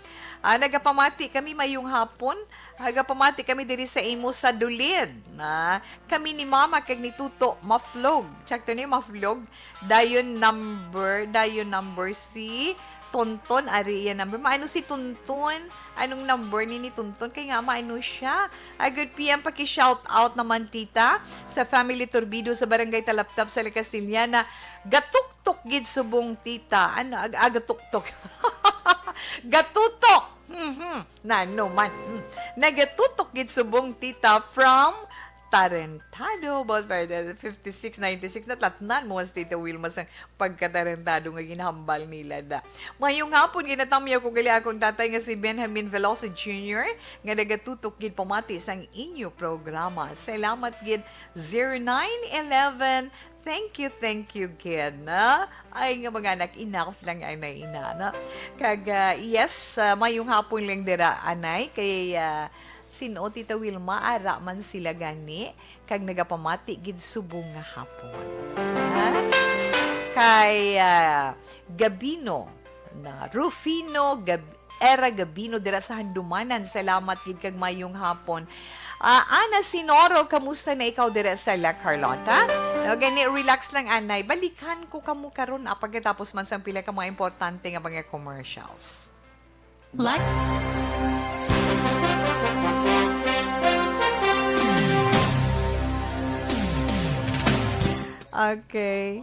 Ah, nagapamati kami, mayong hapon. Nagapamati kami diri sa imo sa Dulid, na kami ni Mama kag ni Tuto Maflog. Check to ni Maflog. Dayon number, dayon number si Tonton, ari iya number. Maano si Tonton? Anong number ni, ni Tonton? Kay nga maano siya. A good P M, paki-shout out naman, tita, sa family Turbido sa Barangay Talaptap sa La Castellana. Gatuktok gid subong, tita. Ano, ag-, ah, gatuktok. Gatutok. Mhm. Nano man. Hmm. Nagatutok gid subong, tita, from Tarentado, about for the fifty-six ninety-six. Natlatnan mo si Tita Wilma sang pagkatarentado nga ginhambal nila da. Mayong hapon, ginatamyaw ko gali akong tatay nga si Benjamin Veloso Junior, nga nagatutok gid pamati sang inyo programa. Salamat gid, zero nine eleven. Thank you, thank you gid, na. Ay, nga mga anak, enough lang ang naina, na. Kag, ah, yes, ah, mayong hapon lang dira, anay, kay, ah, sin-o, Tita Wilma, ara man sila gani, kag nagapamati gid subong nga hapon. Ha? Kay, ah, Gabino, na Rufino Gab-, Era Gabino dira sa Handumanan. Salamat gid kag mayong hapon. Ah, Ana Sinoro, kamusta na ikaw dira sa La Carlota? O, gani, relax lang, anay. Balikan ko kamo karon, ah, pagkatapos man sang pila ka mga importante nga mga commercials. Like. Okay.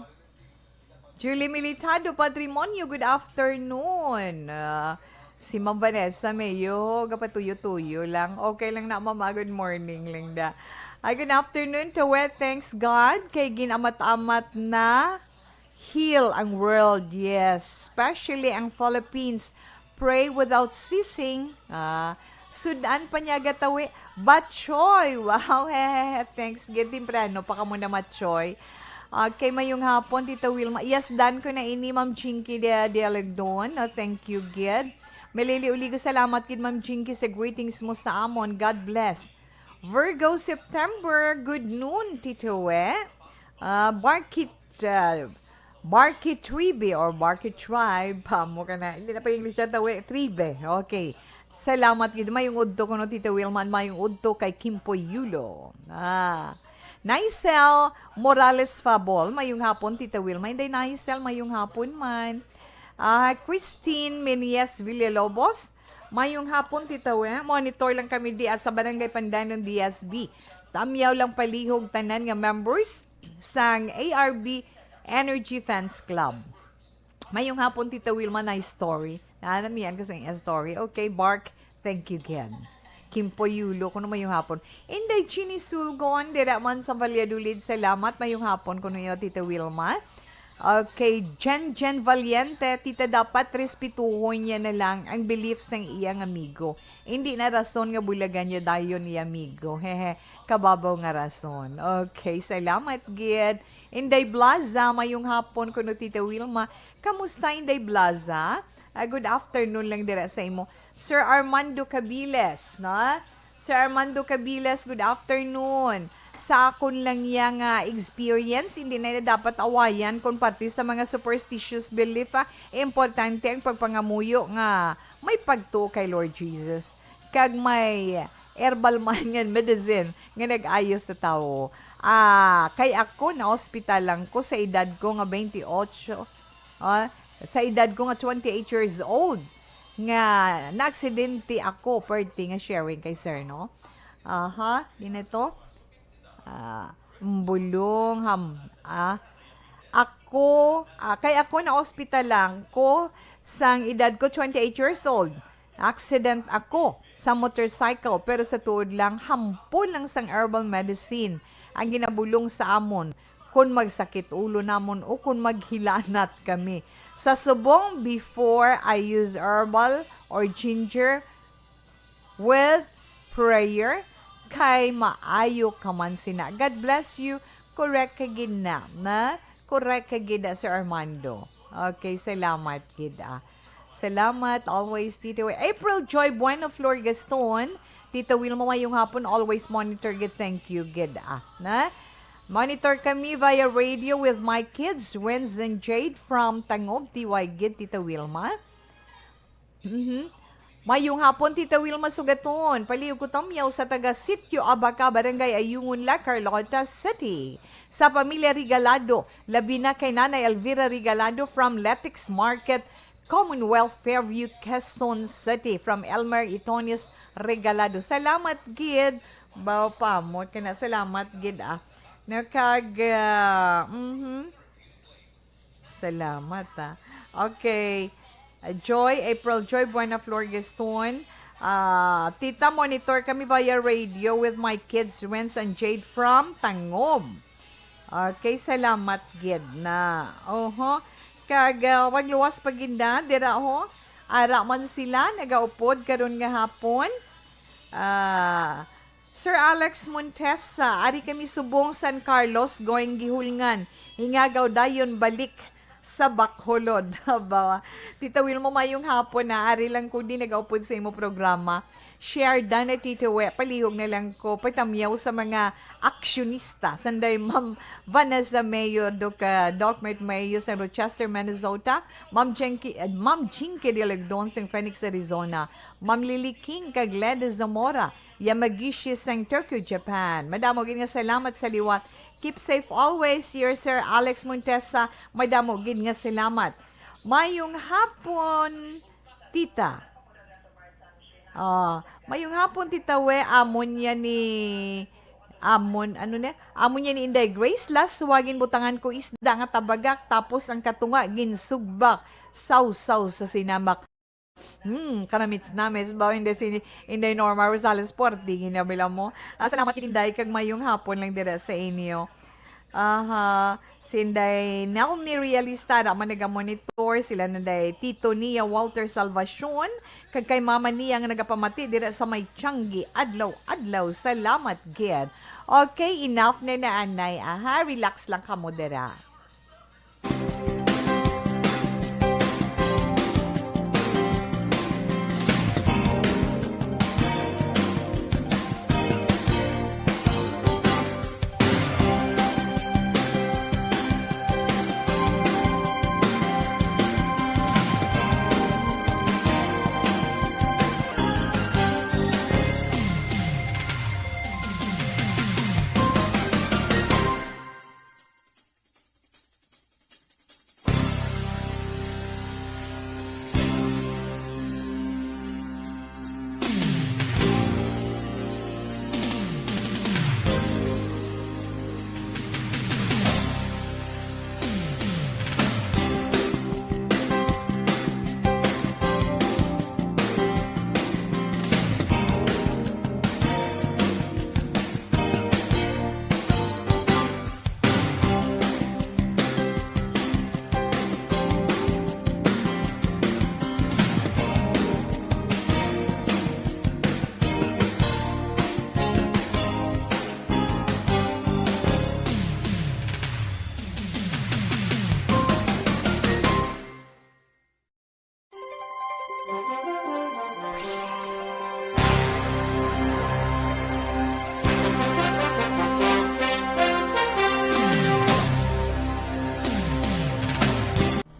Julie Militado, Patrimonio, good afternoon. Ah, si Ma'am Vanessa Mayo, gapatuyo-tuyo lang. Okay lang na, Mama. Good morning, Linda. Ah, good afternoon, Tawe. Thanks God kay ginamat-amat na heal ang world. Yes, especially ang Philippines. Pray without ceasing. Ah, sudan pa niya gatawi. Batchoy! Wow! Hehehe. Thanks. Gid temprano pa kamo na, Matchoy. Okay, mayong hapon, Tita Wilma. Yes, dan ko na ini, Ma'am Chinky de, de Alegdon. Ah, thank you, gid. Melili Uligo, salamat gid, Ma'am Chinky, sa greetings mo sa amon. God bless. Virgo September, good noon, Tito We. Ah, Barkit, ah, Barkit Tribe or Barkit Tribe, pa mo ka na. Hindi na pa English yan, tawi. Tribe. Okay. Salamat gid. Mayong udto kuno, Tita Wilma. Mayong udto kay Kimpoy Yulo. Ah. Nicel Morales Fabol, mayong hapon, Tita Wilma. Inday Nicel, mayong hapon man. Ah, Christine Menias Villalobos, mayong hapon, Tita We. Monitor lang kami di sa Barangay Pandanon, D S B. Tamyaw lang palihog tanan nga members sang A R B Energy Fans Club. Mayong hapon, Tita Wilma, nice story. Naanam yan kasi ang story. Okay, Bark, thank you again. Kimpoy Yulo, kuno mayong hapon. Inday Chini Sulgon, dira man sa Valladolid, salamat. Mayong hapon, kuno yo, Tita Wilma. Okay, Jen Jen Valiente, tita, dapat respetuhon niya na lang ang belief sang iyang amigo. Hindi na rason nga bulagan niya dayon ni amigo. Hehe, kababaw nga rason. Okay, salamat gid. Inday Blaza, mayong hapon kuno, Tita Wilma. Kamusta, Inday Blaza? Ah, good afternoon lang dira sa imo. Sir Armando Cabiles, no? Sir Armando Cabiles, good afternoon. Sa akon lang iya nga experience, hindi na dapat awayan kung parte sa mga superstitious belief, ah, importante ang pagpangamuyo nga may pagtuo kay Lord Jesus. Kag may herbal man nga medicine nga nag-ayo sa tawo. Ah, kay ako, na-hospital lang ko sa edad ko nga twenty-eight. Ah, sa edad ko nga twenty-eight years old, nga naaksidente ako, perti nga sharing kay sir, no? Aha, di na to? Ah, bulong, ham, ah, ako, ah, kay ako na-hospital lang ko sang edad ko twenty-eight years old. Accident ako sa motorcycle, pero sa tuod lang, hampon lang sang herbal medicine ang ginabulong sa amon kon magsakit ulo namon o kon maghilanat kami. Sa subong, before I use herbal or ginger with prayer, kay maayo ka man sina. God bless you. Correct ka gid na, na? Correct ka gid na, Sir Armando. Okay, salamat gid, ah. Salamat, always, Tito. April Joy Bueno Flor Gaston. Tita Wilma, mayong hapon. Always monitor gid. Thank you gid, ah. Na? Monitor kami via radio with my kids, Renz and Jade from Tangob, T Y gid, Tita Wilma. Mhm. Mayong hapon, Tita Wilma Sugaton. Palihog ko tamyaw sa taga Sitio Abaca, Barangay Ayungon, La Carlota City. Sa pamilya Regalado, labi na kay Nanay Elvira Regalado from Letix Market, Commonwealth, Fairview, Quezon City. From Elmer Itonius Regalado. Salamat gid. Baw pa mo, kana salamat gid, ah. Nakag, ah, mhm. Salamat, ah. Okay. Uh, Joy, April Joy, Buena Flor Gaston. Ah, Tita, monitor kami via radio with my kids, Renz and Jade from Tangob. Okay, salamat gid na. Oho. Kag, ah, wag luwas pa gid na, dira ho. Ara man sila, nagaupod karon nga hapon. Ah, Sir Alex Montesa, ari kami subong San Carlos, going Guihulngan. Ingagaw dayon balik sa Bacolod. Bawa. Tita Wilma, mayong hapon na. Ari lang ko din nagaupod sa imo programa. Share da na, Tito We. Palihog na lang ko. Pagtamyaw sa mga aksyonista. Sanday Ma'am Vanessa Mayo, Doc, ah, Doc Mert Mayo sa Rochester, Minnesota. Ma'am Jinky, eh, Ma'am Jinky Dialagdon sa Phoenix, Arizona. Ma'am Lily King kag Led Zamora. Yamagishi sang Tokyo, Japan. Madamo gid nga salamat sa liwat. Keep safe always, your Sir Alex Montesa. Madamo gid nga salamat. Mayong hapon, tita. Ah, mayong hapon, tita We. Amon niya ni, amon, ano niya? Amon niya ni Inday Grace. Last, suwagin butangan ko isda nga tabagak, tapos ang katunga ginsugbak. Sawsaw sa sinamak. Hmm, kanamits-namits ba? Hindi si Inday Norma Rosales Porti, ginabila mo. Ah, salamat, Inday, kag mayong hapon lang dira sa inyo. Aha, si Inday Nelny Realista, da man naga-monitor, sila na day Tito Nia Walter Salvacion, kag kay mama niya nga nagapamati dira sa may Tiangge, adlaw-adlaw. Salamat gid. Okay, enough na na, anay. Aha, relax lang kamo dira.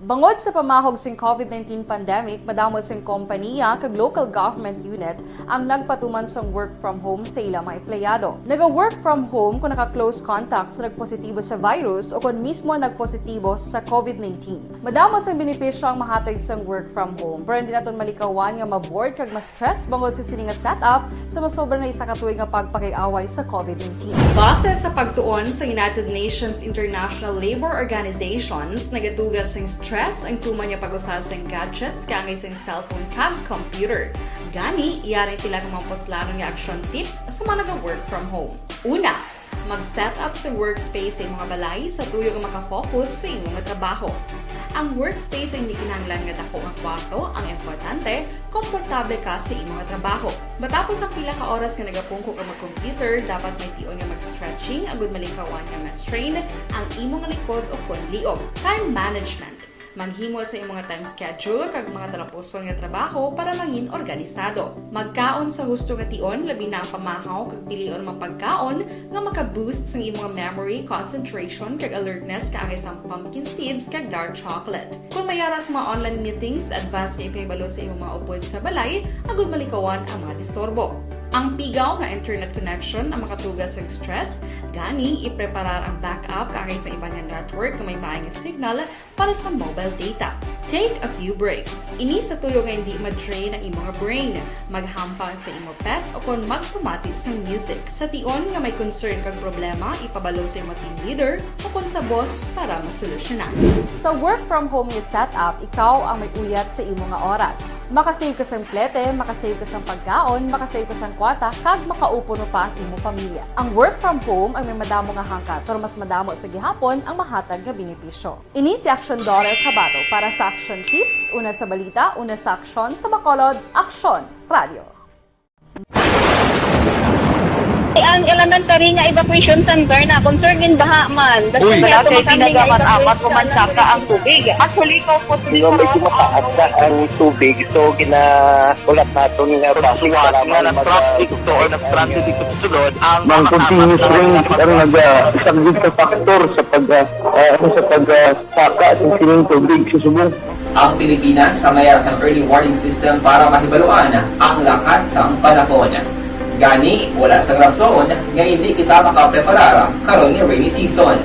Bangod sa pamahog sing COVID nineteen pandemic, madamo sing kompaniya kag local government unit ang nagpatuman sang work from home sa ila mga empleyado. Naga-work from home kung naka-close contact sa nagpositibo sa virus o kon mismo nagpositibo sa COVID nineteen. Madamo sang benepisyo ang mahatag sang work from home, pero hindi naton malikawan nga ma-bored kag ma-stress bangod sa sini nga setup sa masobra na isa ka tuig nga pagpakig-away sa COVID nineteen. Base sa pagtuon sa United Nations International Labour Organizations, nagatuga sing stress ang tuman nga pag-usa sing gadgets kaangay sing cellphone kag computer. Gani, yari sila nga mga puslanon nga action tips sa mga naga-work from home. Una, mag-set up sa workspace sa imong balay sa tuyo nga makafocus sa imong trabaho. Ang workspace ay hindi kinahanglan nga dako nga kwarto, ang importante, komportable ka sa imong trabaho. Matapos ang pila ka oras nga nagapungko ka mag-computer, dapat may tion nga mag-stretching agud malikawan nga ma-strain ang imong likod o kon liog. Time management. Maghimo sa imong time schedule kag mga talapuson nga trabaho para mangin organisado. Magkaon sa husto nga tion, labi na ang pamahaw kag pilion mga pagkaon nga maka-boost sang imong memory, concentration, kag alertness kaangay sang pumpkin seeds kag dark chocolate. Kung may ara sa mga online meetings, advance nga ipahibalo sa imong mga upod sa balay agud malikawan ang mga disturbo. Ang pigaw nga internet connection ang makatuga sa stress, gani ipreparar ang backup kaangay sa iban nga network nga may maay nga signal para sa mobile data. Take a few breaks. Ini sa tuyo nga hindi ma-drain ang imong brain. Maghampang sa imo pet o kon magpamati sang music. Sa tion nga may concern kag problema, ipabalo sa imo team leader o kon sa boss para masolusyonan. Sa work from home nga setup, ikaw ang may uyat sa imo nga oras. Makasave ka sang plete, makasave ka sang pagkaon, makasave ka sang kwarta, kag makaupo pa ang imo pamilya. Ang work from home ay may madamo nga hangkat, pero mas madamo sa gihapon ang mahatag nga benepisyo. Ini si Action Daughter Kabato para sa Action Tips, una sa balita, una sa aksyon, sa Bacolod, Aksyon Radio. Ang elementary nga evacuation center na concern in baha man. Uy. Wala kay pinagamat-amat, umansaka ang tubig. Actually, ikaw po, Hindi, medyo mataas na ang tubig. So, gina-, ulat naton nga traffic, kailangan mag-, nag-traffic to or nag-transit dito sa sulod, ang mga continuous rain ang nag-, ah, isang big factor sa pag, ah, ah, ano, sa pag, ah, saka sa sining tubig sa subong. Ang Pilipinas ang may sang early warning system para mahibaluan ang lakat sang panahon. Gani, wala sang rason nga hindi kita makapreparar karon nga rainy season.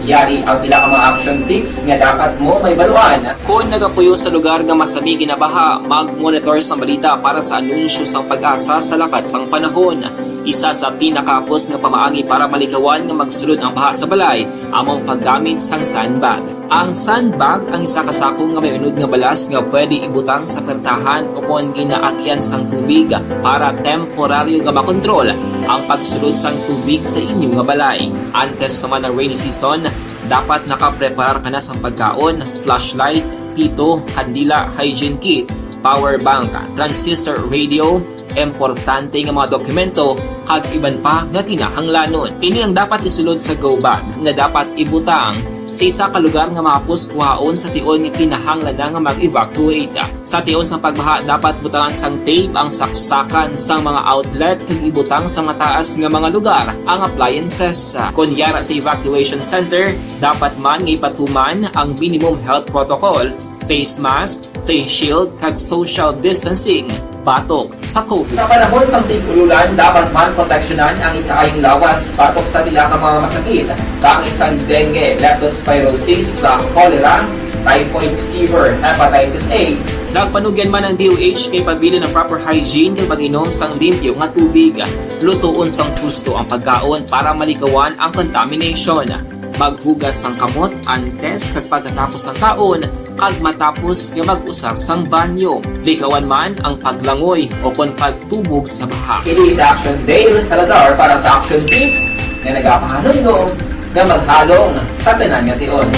Yari ang pila ka mga action tips nga dapat mo mahibaluan. Kon nagapuyo sa lugar nga masami ginabaha, mag-monitor sang balita para sa anunsyo sang PAGASA sa lakat sang panahon. Isa sa pinakahapos nga pamaagi para malikawan nga magsulod ang baha sa balay amo ang paggamit sang sandbag. Ang sandbag ang isa ka sako nga may unod nga balas nga pwede ibutang sa pertahan o kon ginaagian sang tubig para temporaryo nga makontrol ang pagsulod sang tubig sa inyo nga balay. Antes pa man ang rainy season, dapat nakapreparar ka na sang pagkaon, flashlight, pito, kandila, hygiene kit, power bank, transistor radio, importante nga mga dokumento, kag iban pa nga kinahanglanon. Ini ang dapat isulod sa go bag nga dapat ibutang sa isa ka lugar nga mahapos kuhaon sa tion nga kinahanglan na nga mag-evacuate. Sa tion sang pagbaha, dapat butangan sang tape ang saksakan sang mga outlet kag ibutang sa mataas nga mga lugar ang appliances. Kon yara sa evacuation center, dapat man nga ipatuman ang minimum health protocol, face mask, face shield, kag social distancing batok sa COVID. Sa panahon sang tig-ululan, dapat man proteksyonan ang ikaayong lawas batok sa pila ka mga masakit, kaangay sang dengue, leptospirosis, sa cholera, typhoid fever, hepatitis A. Nagpanugyan man ang D O H nga ipabilin ang proper hygiene kag pag-inom sang limpyo nga tubig. Lutoon sang husto ang pagkaon para malikawan ang contamination. Maghugas sang kamot antes kag pagkatapos sang kaon kag matapos nga mag-usar sang banyo. Likawan man ang paglangoy o kon pagtubog sa baha. Kini si Action Dale Salazar para sa Action Tips nga nagapahanumdom nga maghalong sa tanan nga tion.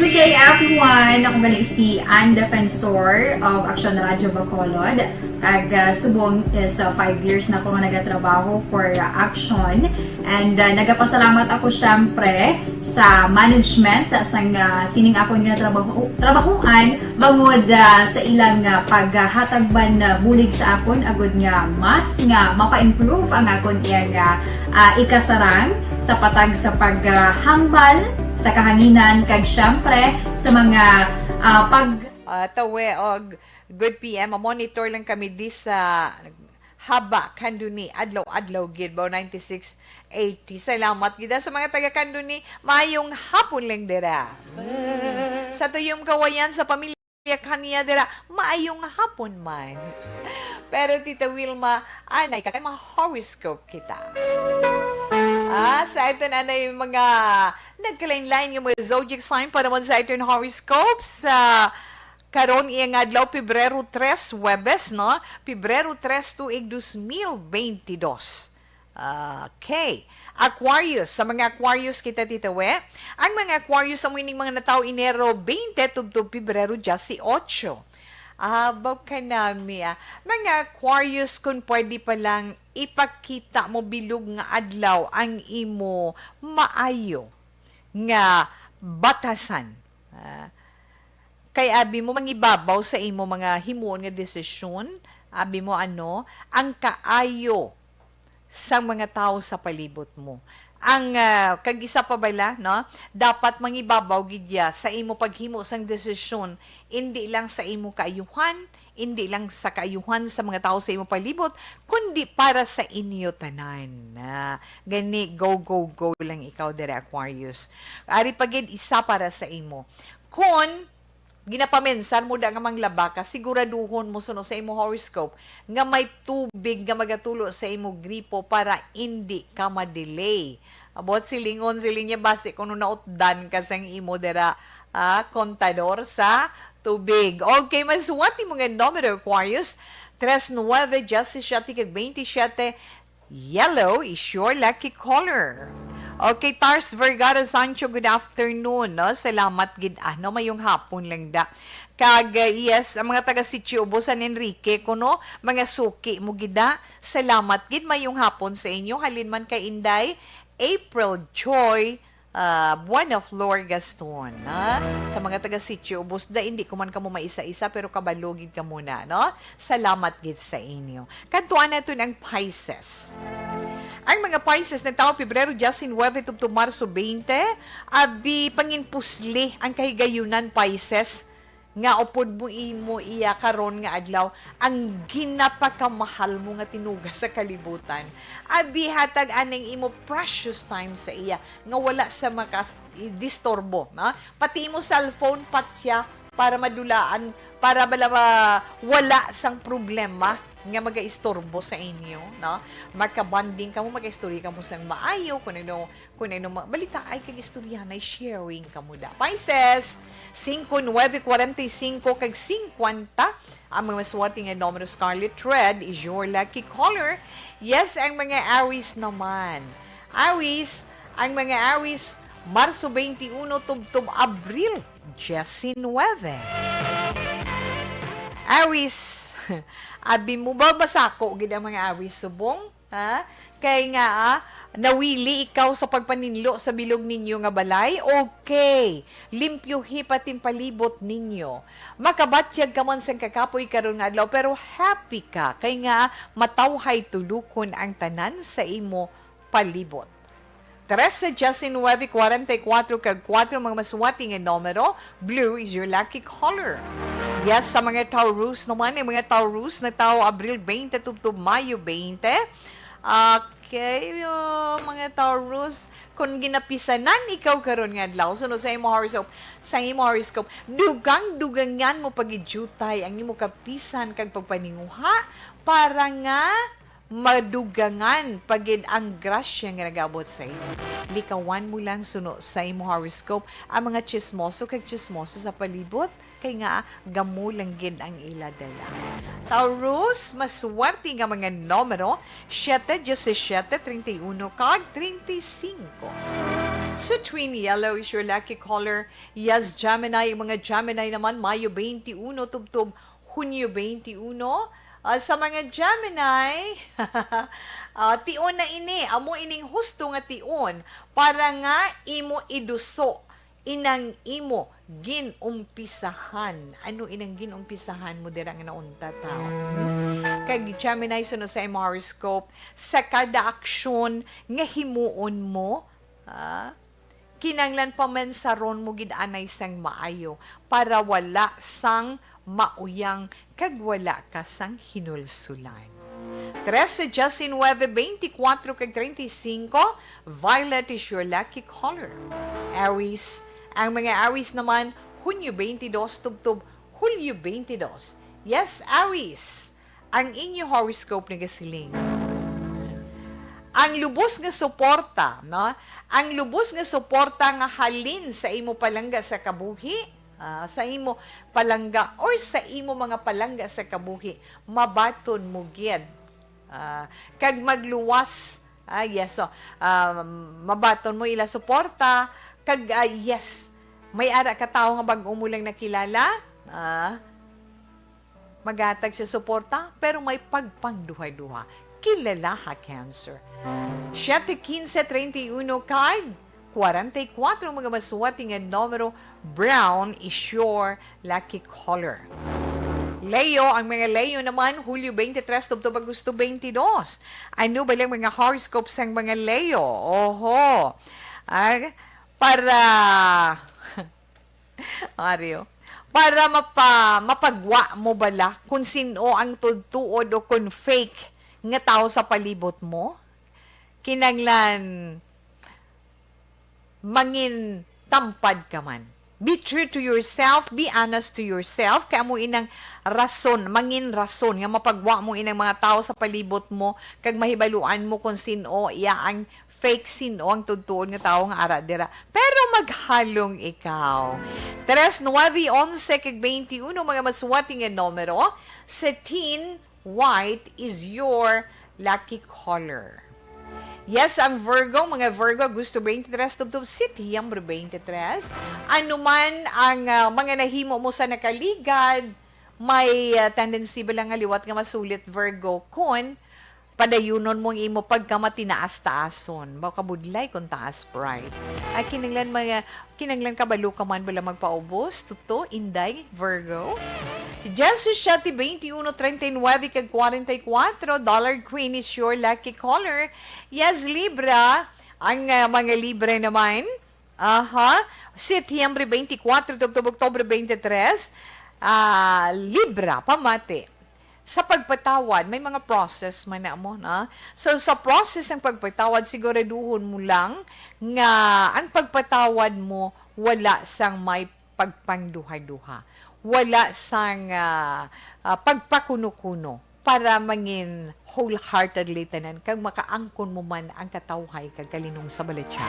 Good day, everyone! Ako gani si Ann Defensor of Action Radio Bacolod. Kag, ah, subong is, ah, five years na ako nga nagatrabaho for, ah, Action. And, ah, nagapasalamat ako, syempre, sa management, ah, sang, ah, sining akon nga trabaho, trabahoan, bangod, ah, sa ilang, ah, paghatag man, ah, bulig sa akon, agud nga mas nga mapa-improve ang akon iyang, ah, ah, ikasarang sa patag sa paghambal sa kahanginan, kag syempre sa mga, ah, pag- Ah, tawe og good P M, monitor lang kami di sa Haba Candoni, adlaw-adlaw gid ba, ninety-six eighty. Salamat gid sa mga taga Candoni. Maayong hapon lang dira. Sa Tuyom Kawayan, sa pamilya kaniya dira, maayong hapon man. Pero Tita Wilma, anay ka kay mga horoscope kita. Ah, sa ito na na yung mga nagkalain-lain yung mga zodiac sign para man sa aton horoscope sa karon iya nga adlaw, Pebrero tres, Huwebes, no? Pebrero tres, tuig dos mil beintidos. Okay. Aquarius, sa mga Aquarius kita, Tita We. Ang mga Aquarius amo ining mga natawo Enero twenty tubtob Pebrero dieciocho. Abaw ka nami, ah. Mga Aquarius, kung pwede pa lang, ipakita mo bilog nga adlaw ang imo maayo nga batasan. Ah, kay abi mo mangibabaw sa imo mga himuon nga desisyon, abi mo ano, ang kaayo sang mga tawo sa palibot mo. Ang, ah, kag isa pa bala, no? Dapat mangibabaw gid ya sa imo paghimo sang desisyon, indi lang sa imo kaayuhan, indi lang sa kaayuhan sa mga tawo sa imo palibot, kundi para sa inyo tanan. Ah, gani, go, go, go lang ikaw dere, Aquarius. Ari pa gid isa para sa imo. Kon ginapamensar mo da nga manglaba ka, siguraduhon mo suno sa imo horoscope nga may tubig nga magatulo sa imo gripo para indi ka ma-delay. About silingon, siling niya, basi kuno nautdan ka sang imo dira, ah, kontador sa tubig. Okay, masuwat mo nga numero, Aquarius, tres nueve, diecisiete, kag veintisiete. Yellow is your lucky color. Okay, Tars Vergara Sancho, good afternoon, no? Salamat gid, ano, mayong hapon lang da. Kag, uh, yes, ang mga taga Sitio Ubo, San Enrique, kuno, mga suki mo gid da. Salamat gid, mayong hapon sa inyo. Halin man kay Inday April Joy, ah, Buena Flor Gaston, ha? Sa mga taga Sitio Ubos, da, hindi ko man kamo maisa-isa, pero kabalo gid kamo na, no? Salamat gid sa inyo. Kadtuan naton ang Pisces. Ang mga Pisces natawo Pebrero diecinuebe tubtob Marso twenty, abi, panginpusli ang kahigayunan, Pisces, nga upod mo imo iya karon nga adlaw ang ginapakamahal mo nga tinuga sa kalibutan. Abi, hatag aning imo precious time sa iya nga wala sa makas-, disturbo, no? Pati imo cellphone, patya para madulaan, para bala ma-, wala sang problema nga magaistorbo sa inyo, no? Magka-bonding kamo, mag-istorya kamo sang maayo, kung ano, kung ano ma-, balitaay kag istoryanay, sharing kamo da. Pisces, singko, nuebe, kwarenta y singko, kag singkwenta, ang mga masuwati nga numero. Scarlet red is your lucky color. Yes, ang mga Aries naman. Aries, ang mga Aries, Marso twenty-uno tubtob Abril diecinuebe. Aries, abi mo ba, masako gid ang mga Aries subong? Ha? Kay nga, ah, nawili ikaw sa pagpaninlo sa bilog ninyo nga balay? Okay. Limpyuhi pati ang palibot ninyo. Makabatyag ka man sang kakapoy karon nga adlaw, pero happy ka. Kay nga, matawhay tulukon ang tanan sa imo palibot. Trese, diecinuebe, kwarenta y kuatro, kag kuatro, mga masuwati nga numero. Blue is your lucky color. Yes, sa mga Taurus naman, ang mga Taurus natawo Abril twenty tubtob Mayo twenty. Okay, oh, mga Taurus, kung ginapisanan ikaw karon nga adlaw, suno sa imo horoscope, sa imo horoscope, dugang-dugangan mo pag-idyutay ang imo kapisan kag pagpaninguha para nga madugangan pa gid ang grasya nga nagaabot sa imo. Likawan mo lang suno sa imo horoscope ang mga tsismoso kag tsismosa sa palibot, kay nga gamo lang gid ang ila dala. Taurus, maswerte nga mga numero, siete, diecisiete, treinta y uno, kag treinta y cinco. Citrine yellow is your lucky color. Yes, Gemini, ang mga Gemini naman, Mayo twenty-uno tubtob Hunyo twenty-uno. Ah, sa mga Gemini, ah, tion na ini, amo ining husto nga tion para nga imo iduso inang imo ginumpisahan. Ano inang ginumpisahan mo dira nga nauntat, ha? Hmm? Kag Gemini, suno sa imo horoscope, sa kada aksyon nga himuon mo, ah, Kinahanglan pamansaron mo gid anay sang maayo para wala sang mauyang kag wala ka sang hinulsulan. Trese, diecinuebe, veinticuatro, kag treinta y cinco, violet is your lucky color. Aries, ang mga Aries naman, Hunyo twenty-two tubtob Hulyo twenty-two. Yes, Aries, ang inyo horoscope nagasiling. Ang lubos nga suporta, no? Ang lubos nga suporta nga halin sa imo palangga sa kabuhi, ah, sa imo palangga or sa imo mga palangga sa kabuhi, mabaton mo gid. Ah, kag magluwas. Ah, yes, so, ah, mabaton mo ila suporta. Kag, ah, yes, may ara ka tawo nga bag-o mo lang nakilala. Ah, maghatag sa suporta, pero may pagpangduha-duha. Kilala ha, Cancer. Siete, quince, treinta y uno, kag kwarenta y kuwatro, mga masuwati nga numero, brown is your lucky color. Leo, ang mga Leo naman, Hulyo twenty-three tubtob Agosto twenty-two. Ano ba lang mga horoscope sang mga Leo? Oho. Ah, para Mario, para mapa-, mapagwa mo bala kung sin-o ang tudtuod o kung fake nga tawo sa palibot mo? Kinanglan mangin tampad ka man. Be true to yourself, be honest to yourself, kay amo inang rason, mangin rason nga mapagwa mo inang mga tawo sa palibot mo, kag mahibaluan mo kung sin-o iya ang fake, sin-o ang tudtuon nga tawo nga ara dira. Pero maghalong ikaw. Tres, nuebe, onse, kag twenty-uno, mga masuwati nga numero, setin, white is your lucky color. Yes, ang Virgo, mga Virgo, Agosto twenty-three tubtob Setyembre twenty-three. Ano man ang, ah, mga nahimo mo sa nakaligad, may, ah, tendency ba lang nga liwat nga masulit, Virgo, kon padayunon mo ang imo pagkamatinaas-taason? Makabudlay kon taas pride. Ay, kinanglan mga Kinanglan kabalo ka man bala magpaubos, Tuto, Inday, Virgo? Diecisiete, veintiuno, treinta y nueve, kag kwarenta y kuwatro, Dollar Queen is your lucky color. Yes, Libra. Ang, ah, mga Libra naman, aha, Setyembre twenty-four, tubtob Oktubre twenty-three, ah, Libra, pamati. Sa pagpatawad, may mga process man na mo, na? So, sa process ng pagpatawad, siguraduhon mo lang nga ang pagpatawad mo wala sang may pagpangduha-duha, wala sang, ah, ah, pagpakuno-kuno, para mangin wholeheartedly tanan, kag makaangkon mo man ang katawhay kag kalinong sa balatya.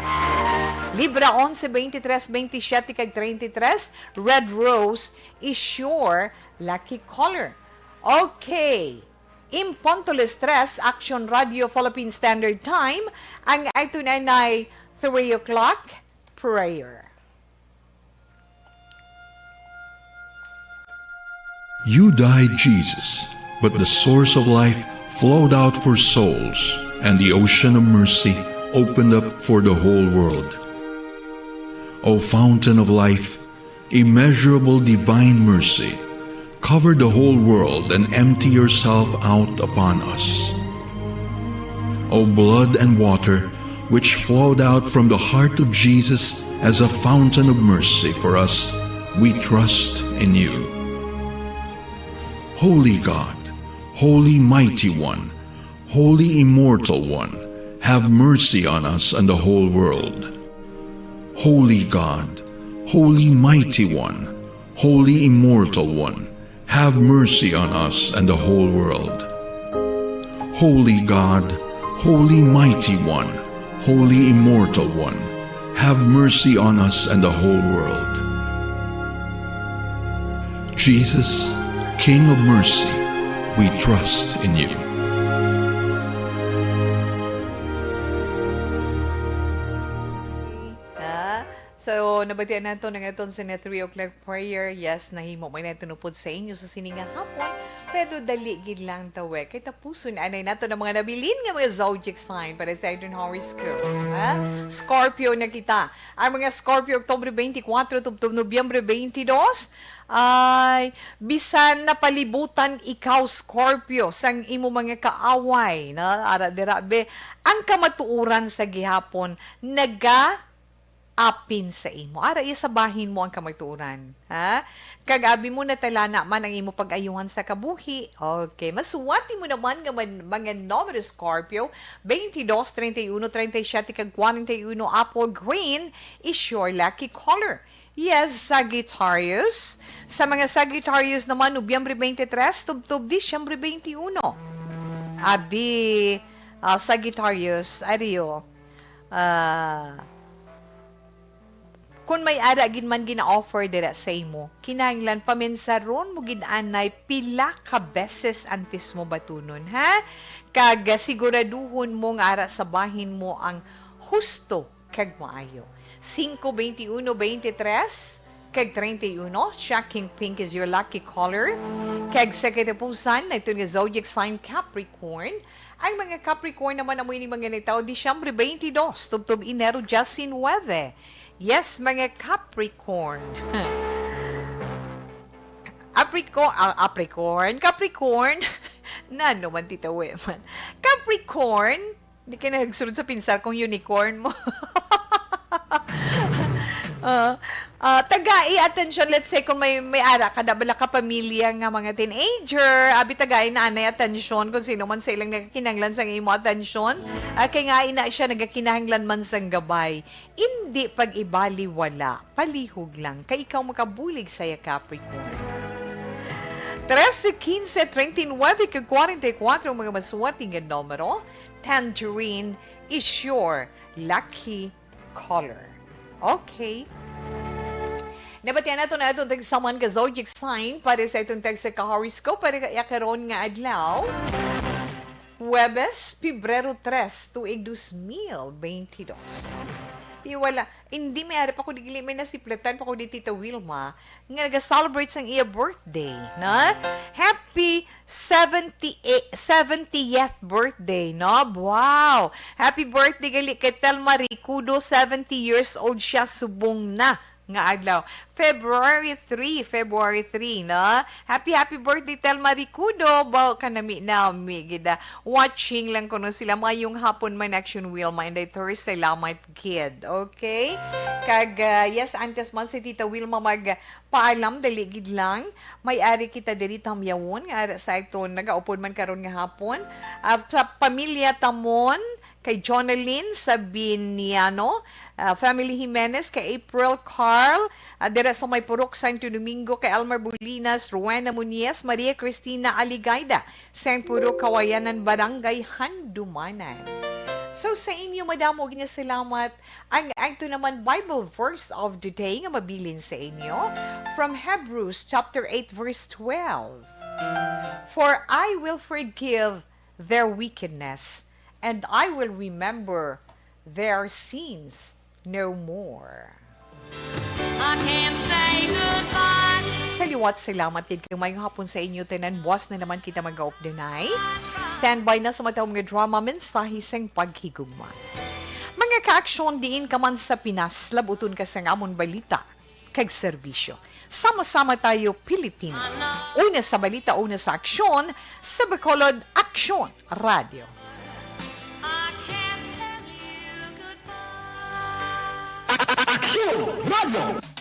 Libra, onse, veintitrés, veintisiete, kag treinta y tres, red rose is your lucky color. Okay. In punto las tres, Action Radio Philippine Standard Time, ang ato na nay three o'clock prayer. You died, Jesus, but the source of life flowed out for souls, and the ocean of mercy opened up for the whole world. O fountain of life, immeasurable divine mercy, cover the whole world and empty yourself out upon us. O blood and water, which flowed out from the heart of Jesus as a fountain of mercy for us, we trust in you. Holy God, Holy Mighty One, Holy Immortal One, have mercy on us and the whole world. Holy God, Holy Mighty One, Holy Immortal One, have mercy on us and the whole world. Holy God, Holy Mighty One, Holy Immortal One, have mercy on us and the whole world. Jesus, King of mercy, we trust in you. Ah, so, nabatian nato ang aton sa three o'clock prayer. Yes, nahimo man nato upod sa inyo sa sini nga hapon, pero dali gid lang, tawe, kay tapuson anay nato ang mga nabilin nga mga zodiac sign para sa aton horoscope, ha? Scorpio na kita. Ang mga Scorpio, Oktubre twenty-four tubtob Nobyembre twenty-two, ay, bisan napalibutan ikaw, Scorpio, sang imo mga kaaway, no? Ara dira, be, ang kamatuoran sa gihapon naga apin sa imo. Ara iya sa bahin mo ang kamatuoran, ha? Kag abi mo natalana man ang imo pag-ayuhan sa kabuhi. Okay, masuwati mo naman nga man, mga numero, Scorpio, twenty-dos, treinta y uno, treinta y siete, kag kwarenta y uno, apple green is your lucky color. Yes, Sagittarius. Sa mga Sagittarius naman, Nobyembre twenty-three, tubtob Disyembre twenty-one. Abi, ah, Sagittarius, ari o, ah, kung may ara gid man gina-offer dira sa imo, kinahanglan pamensaron mo gid anay pila ka beses antes mo batunon, ha? Kag, ah, siguraduhon mo nga ara sa bahin mo ang husto kag maayo. Cinco, veintiuno, veintitrés, kag treinta y uno, shocking pink is your lucky color. Kag sa katapusan, na ito nga zodiac sign, Capricorn. Ang mga Capricorn naman amo ini mga nagtawo Disyembre twenty-dos, tubtob Enero diecinuebe. Yes, mga Capricorn. Aprico-, ah, Capricorn, Capricorn. Nano man, Tita Weman? Capricorn? Di ka nagsunod sa pinsar kong unicorn mo. Ah, ah, tagai atensyon, let's say, kung may, may ara ka na bala ka pamilya nga mga teenager, abi, tagai na anay atensyon kung sino man sa ilang nagakinahanglan sang imo atensyon. Ah, kay nga ina siya nagakinahanglan man sang gabay. Indi pag-ibaliwala, palihog lang, kay ikaw makabulig saya, Capricorn. Trese, quince, treinta y nueve, kag kwarenta y kuwatro ang mga maswerte nga numero. Tangerine is your lucky color. Okay. Nabatian nato na atong tagsaman ka zodiac sign para sa atong tagsa ka horoscope para kaya karon nga adlaw. Huwebes, Pebrero tres, tuig dos mil bentidós. Di wala, hindi may ari pa ko, di may nasiplatan pa ko di Tita Wilma, nga nag-celebrate sang iya birthday, na? Happy seventy-eight, seventieth birthday, no? Wow! Happy birthday gali kay Telma Ricudo, seventy years old siya, subong na nga adlaw. February three, February three, no? Happy, happy birthday, Telma Ricudo. Baw ka nami-nami gid, ah. Watching lang kuno sila. Maayong hapon man, Action Wilma, and I Thursday, salamat gid. Okay? Kag, ah, yes, antes man si Tita Wilma magpaalam, dali gid lang. May ari kita diri tamyawon nga ara sa aton nagaupod man karon nga hapon. Ah, sa pamilya Tamon, kay Jonalyn Sabiniano, ah, family Jimenez, kay April Carl, ah, dira sa may Purok Santo Domingo, kay Elmer Bulinas, Rowena Muñez, Maria Cristina Aligaida, sa Purok Kawayanan, Barangay Handumanan. So, sa inyo, madamo gid nga salamat. Ang, ang ito naman Bible verse of the day nga mabilin sa inyo from Hebrews chapter eight, verse twelve. "For I will forgive their wickedness, and I will remember their sins no more." I can't say goodbye. Sa liwat, salamat gid kag maayong hapon sa inyo tanan. Buwas na naman kita mag-updanay. Standby na sa matahom nga drama, Mensahe sang Paghigugma. Mga ka-aksyon, diin ka man sa Pinas, labuton ka sang amon balita kag serbisyo. Sama-sama tayo, Pilipino. Una sa balita, una sa aksyon, sa Bacolod Aksyon Radyo. Aksyon Radyo!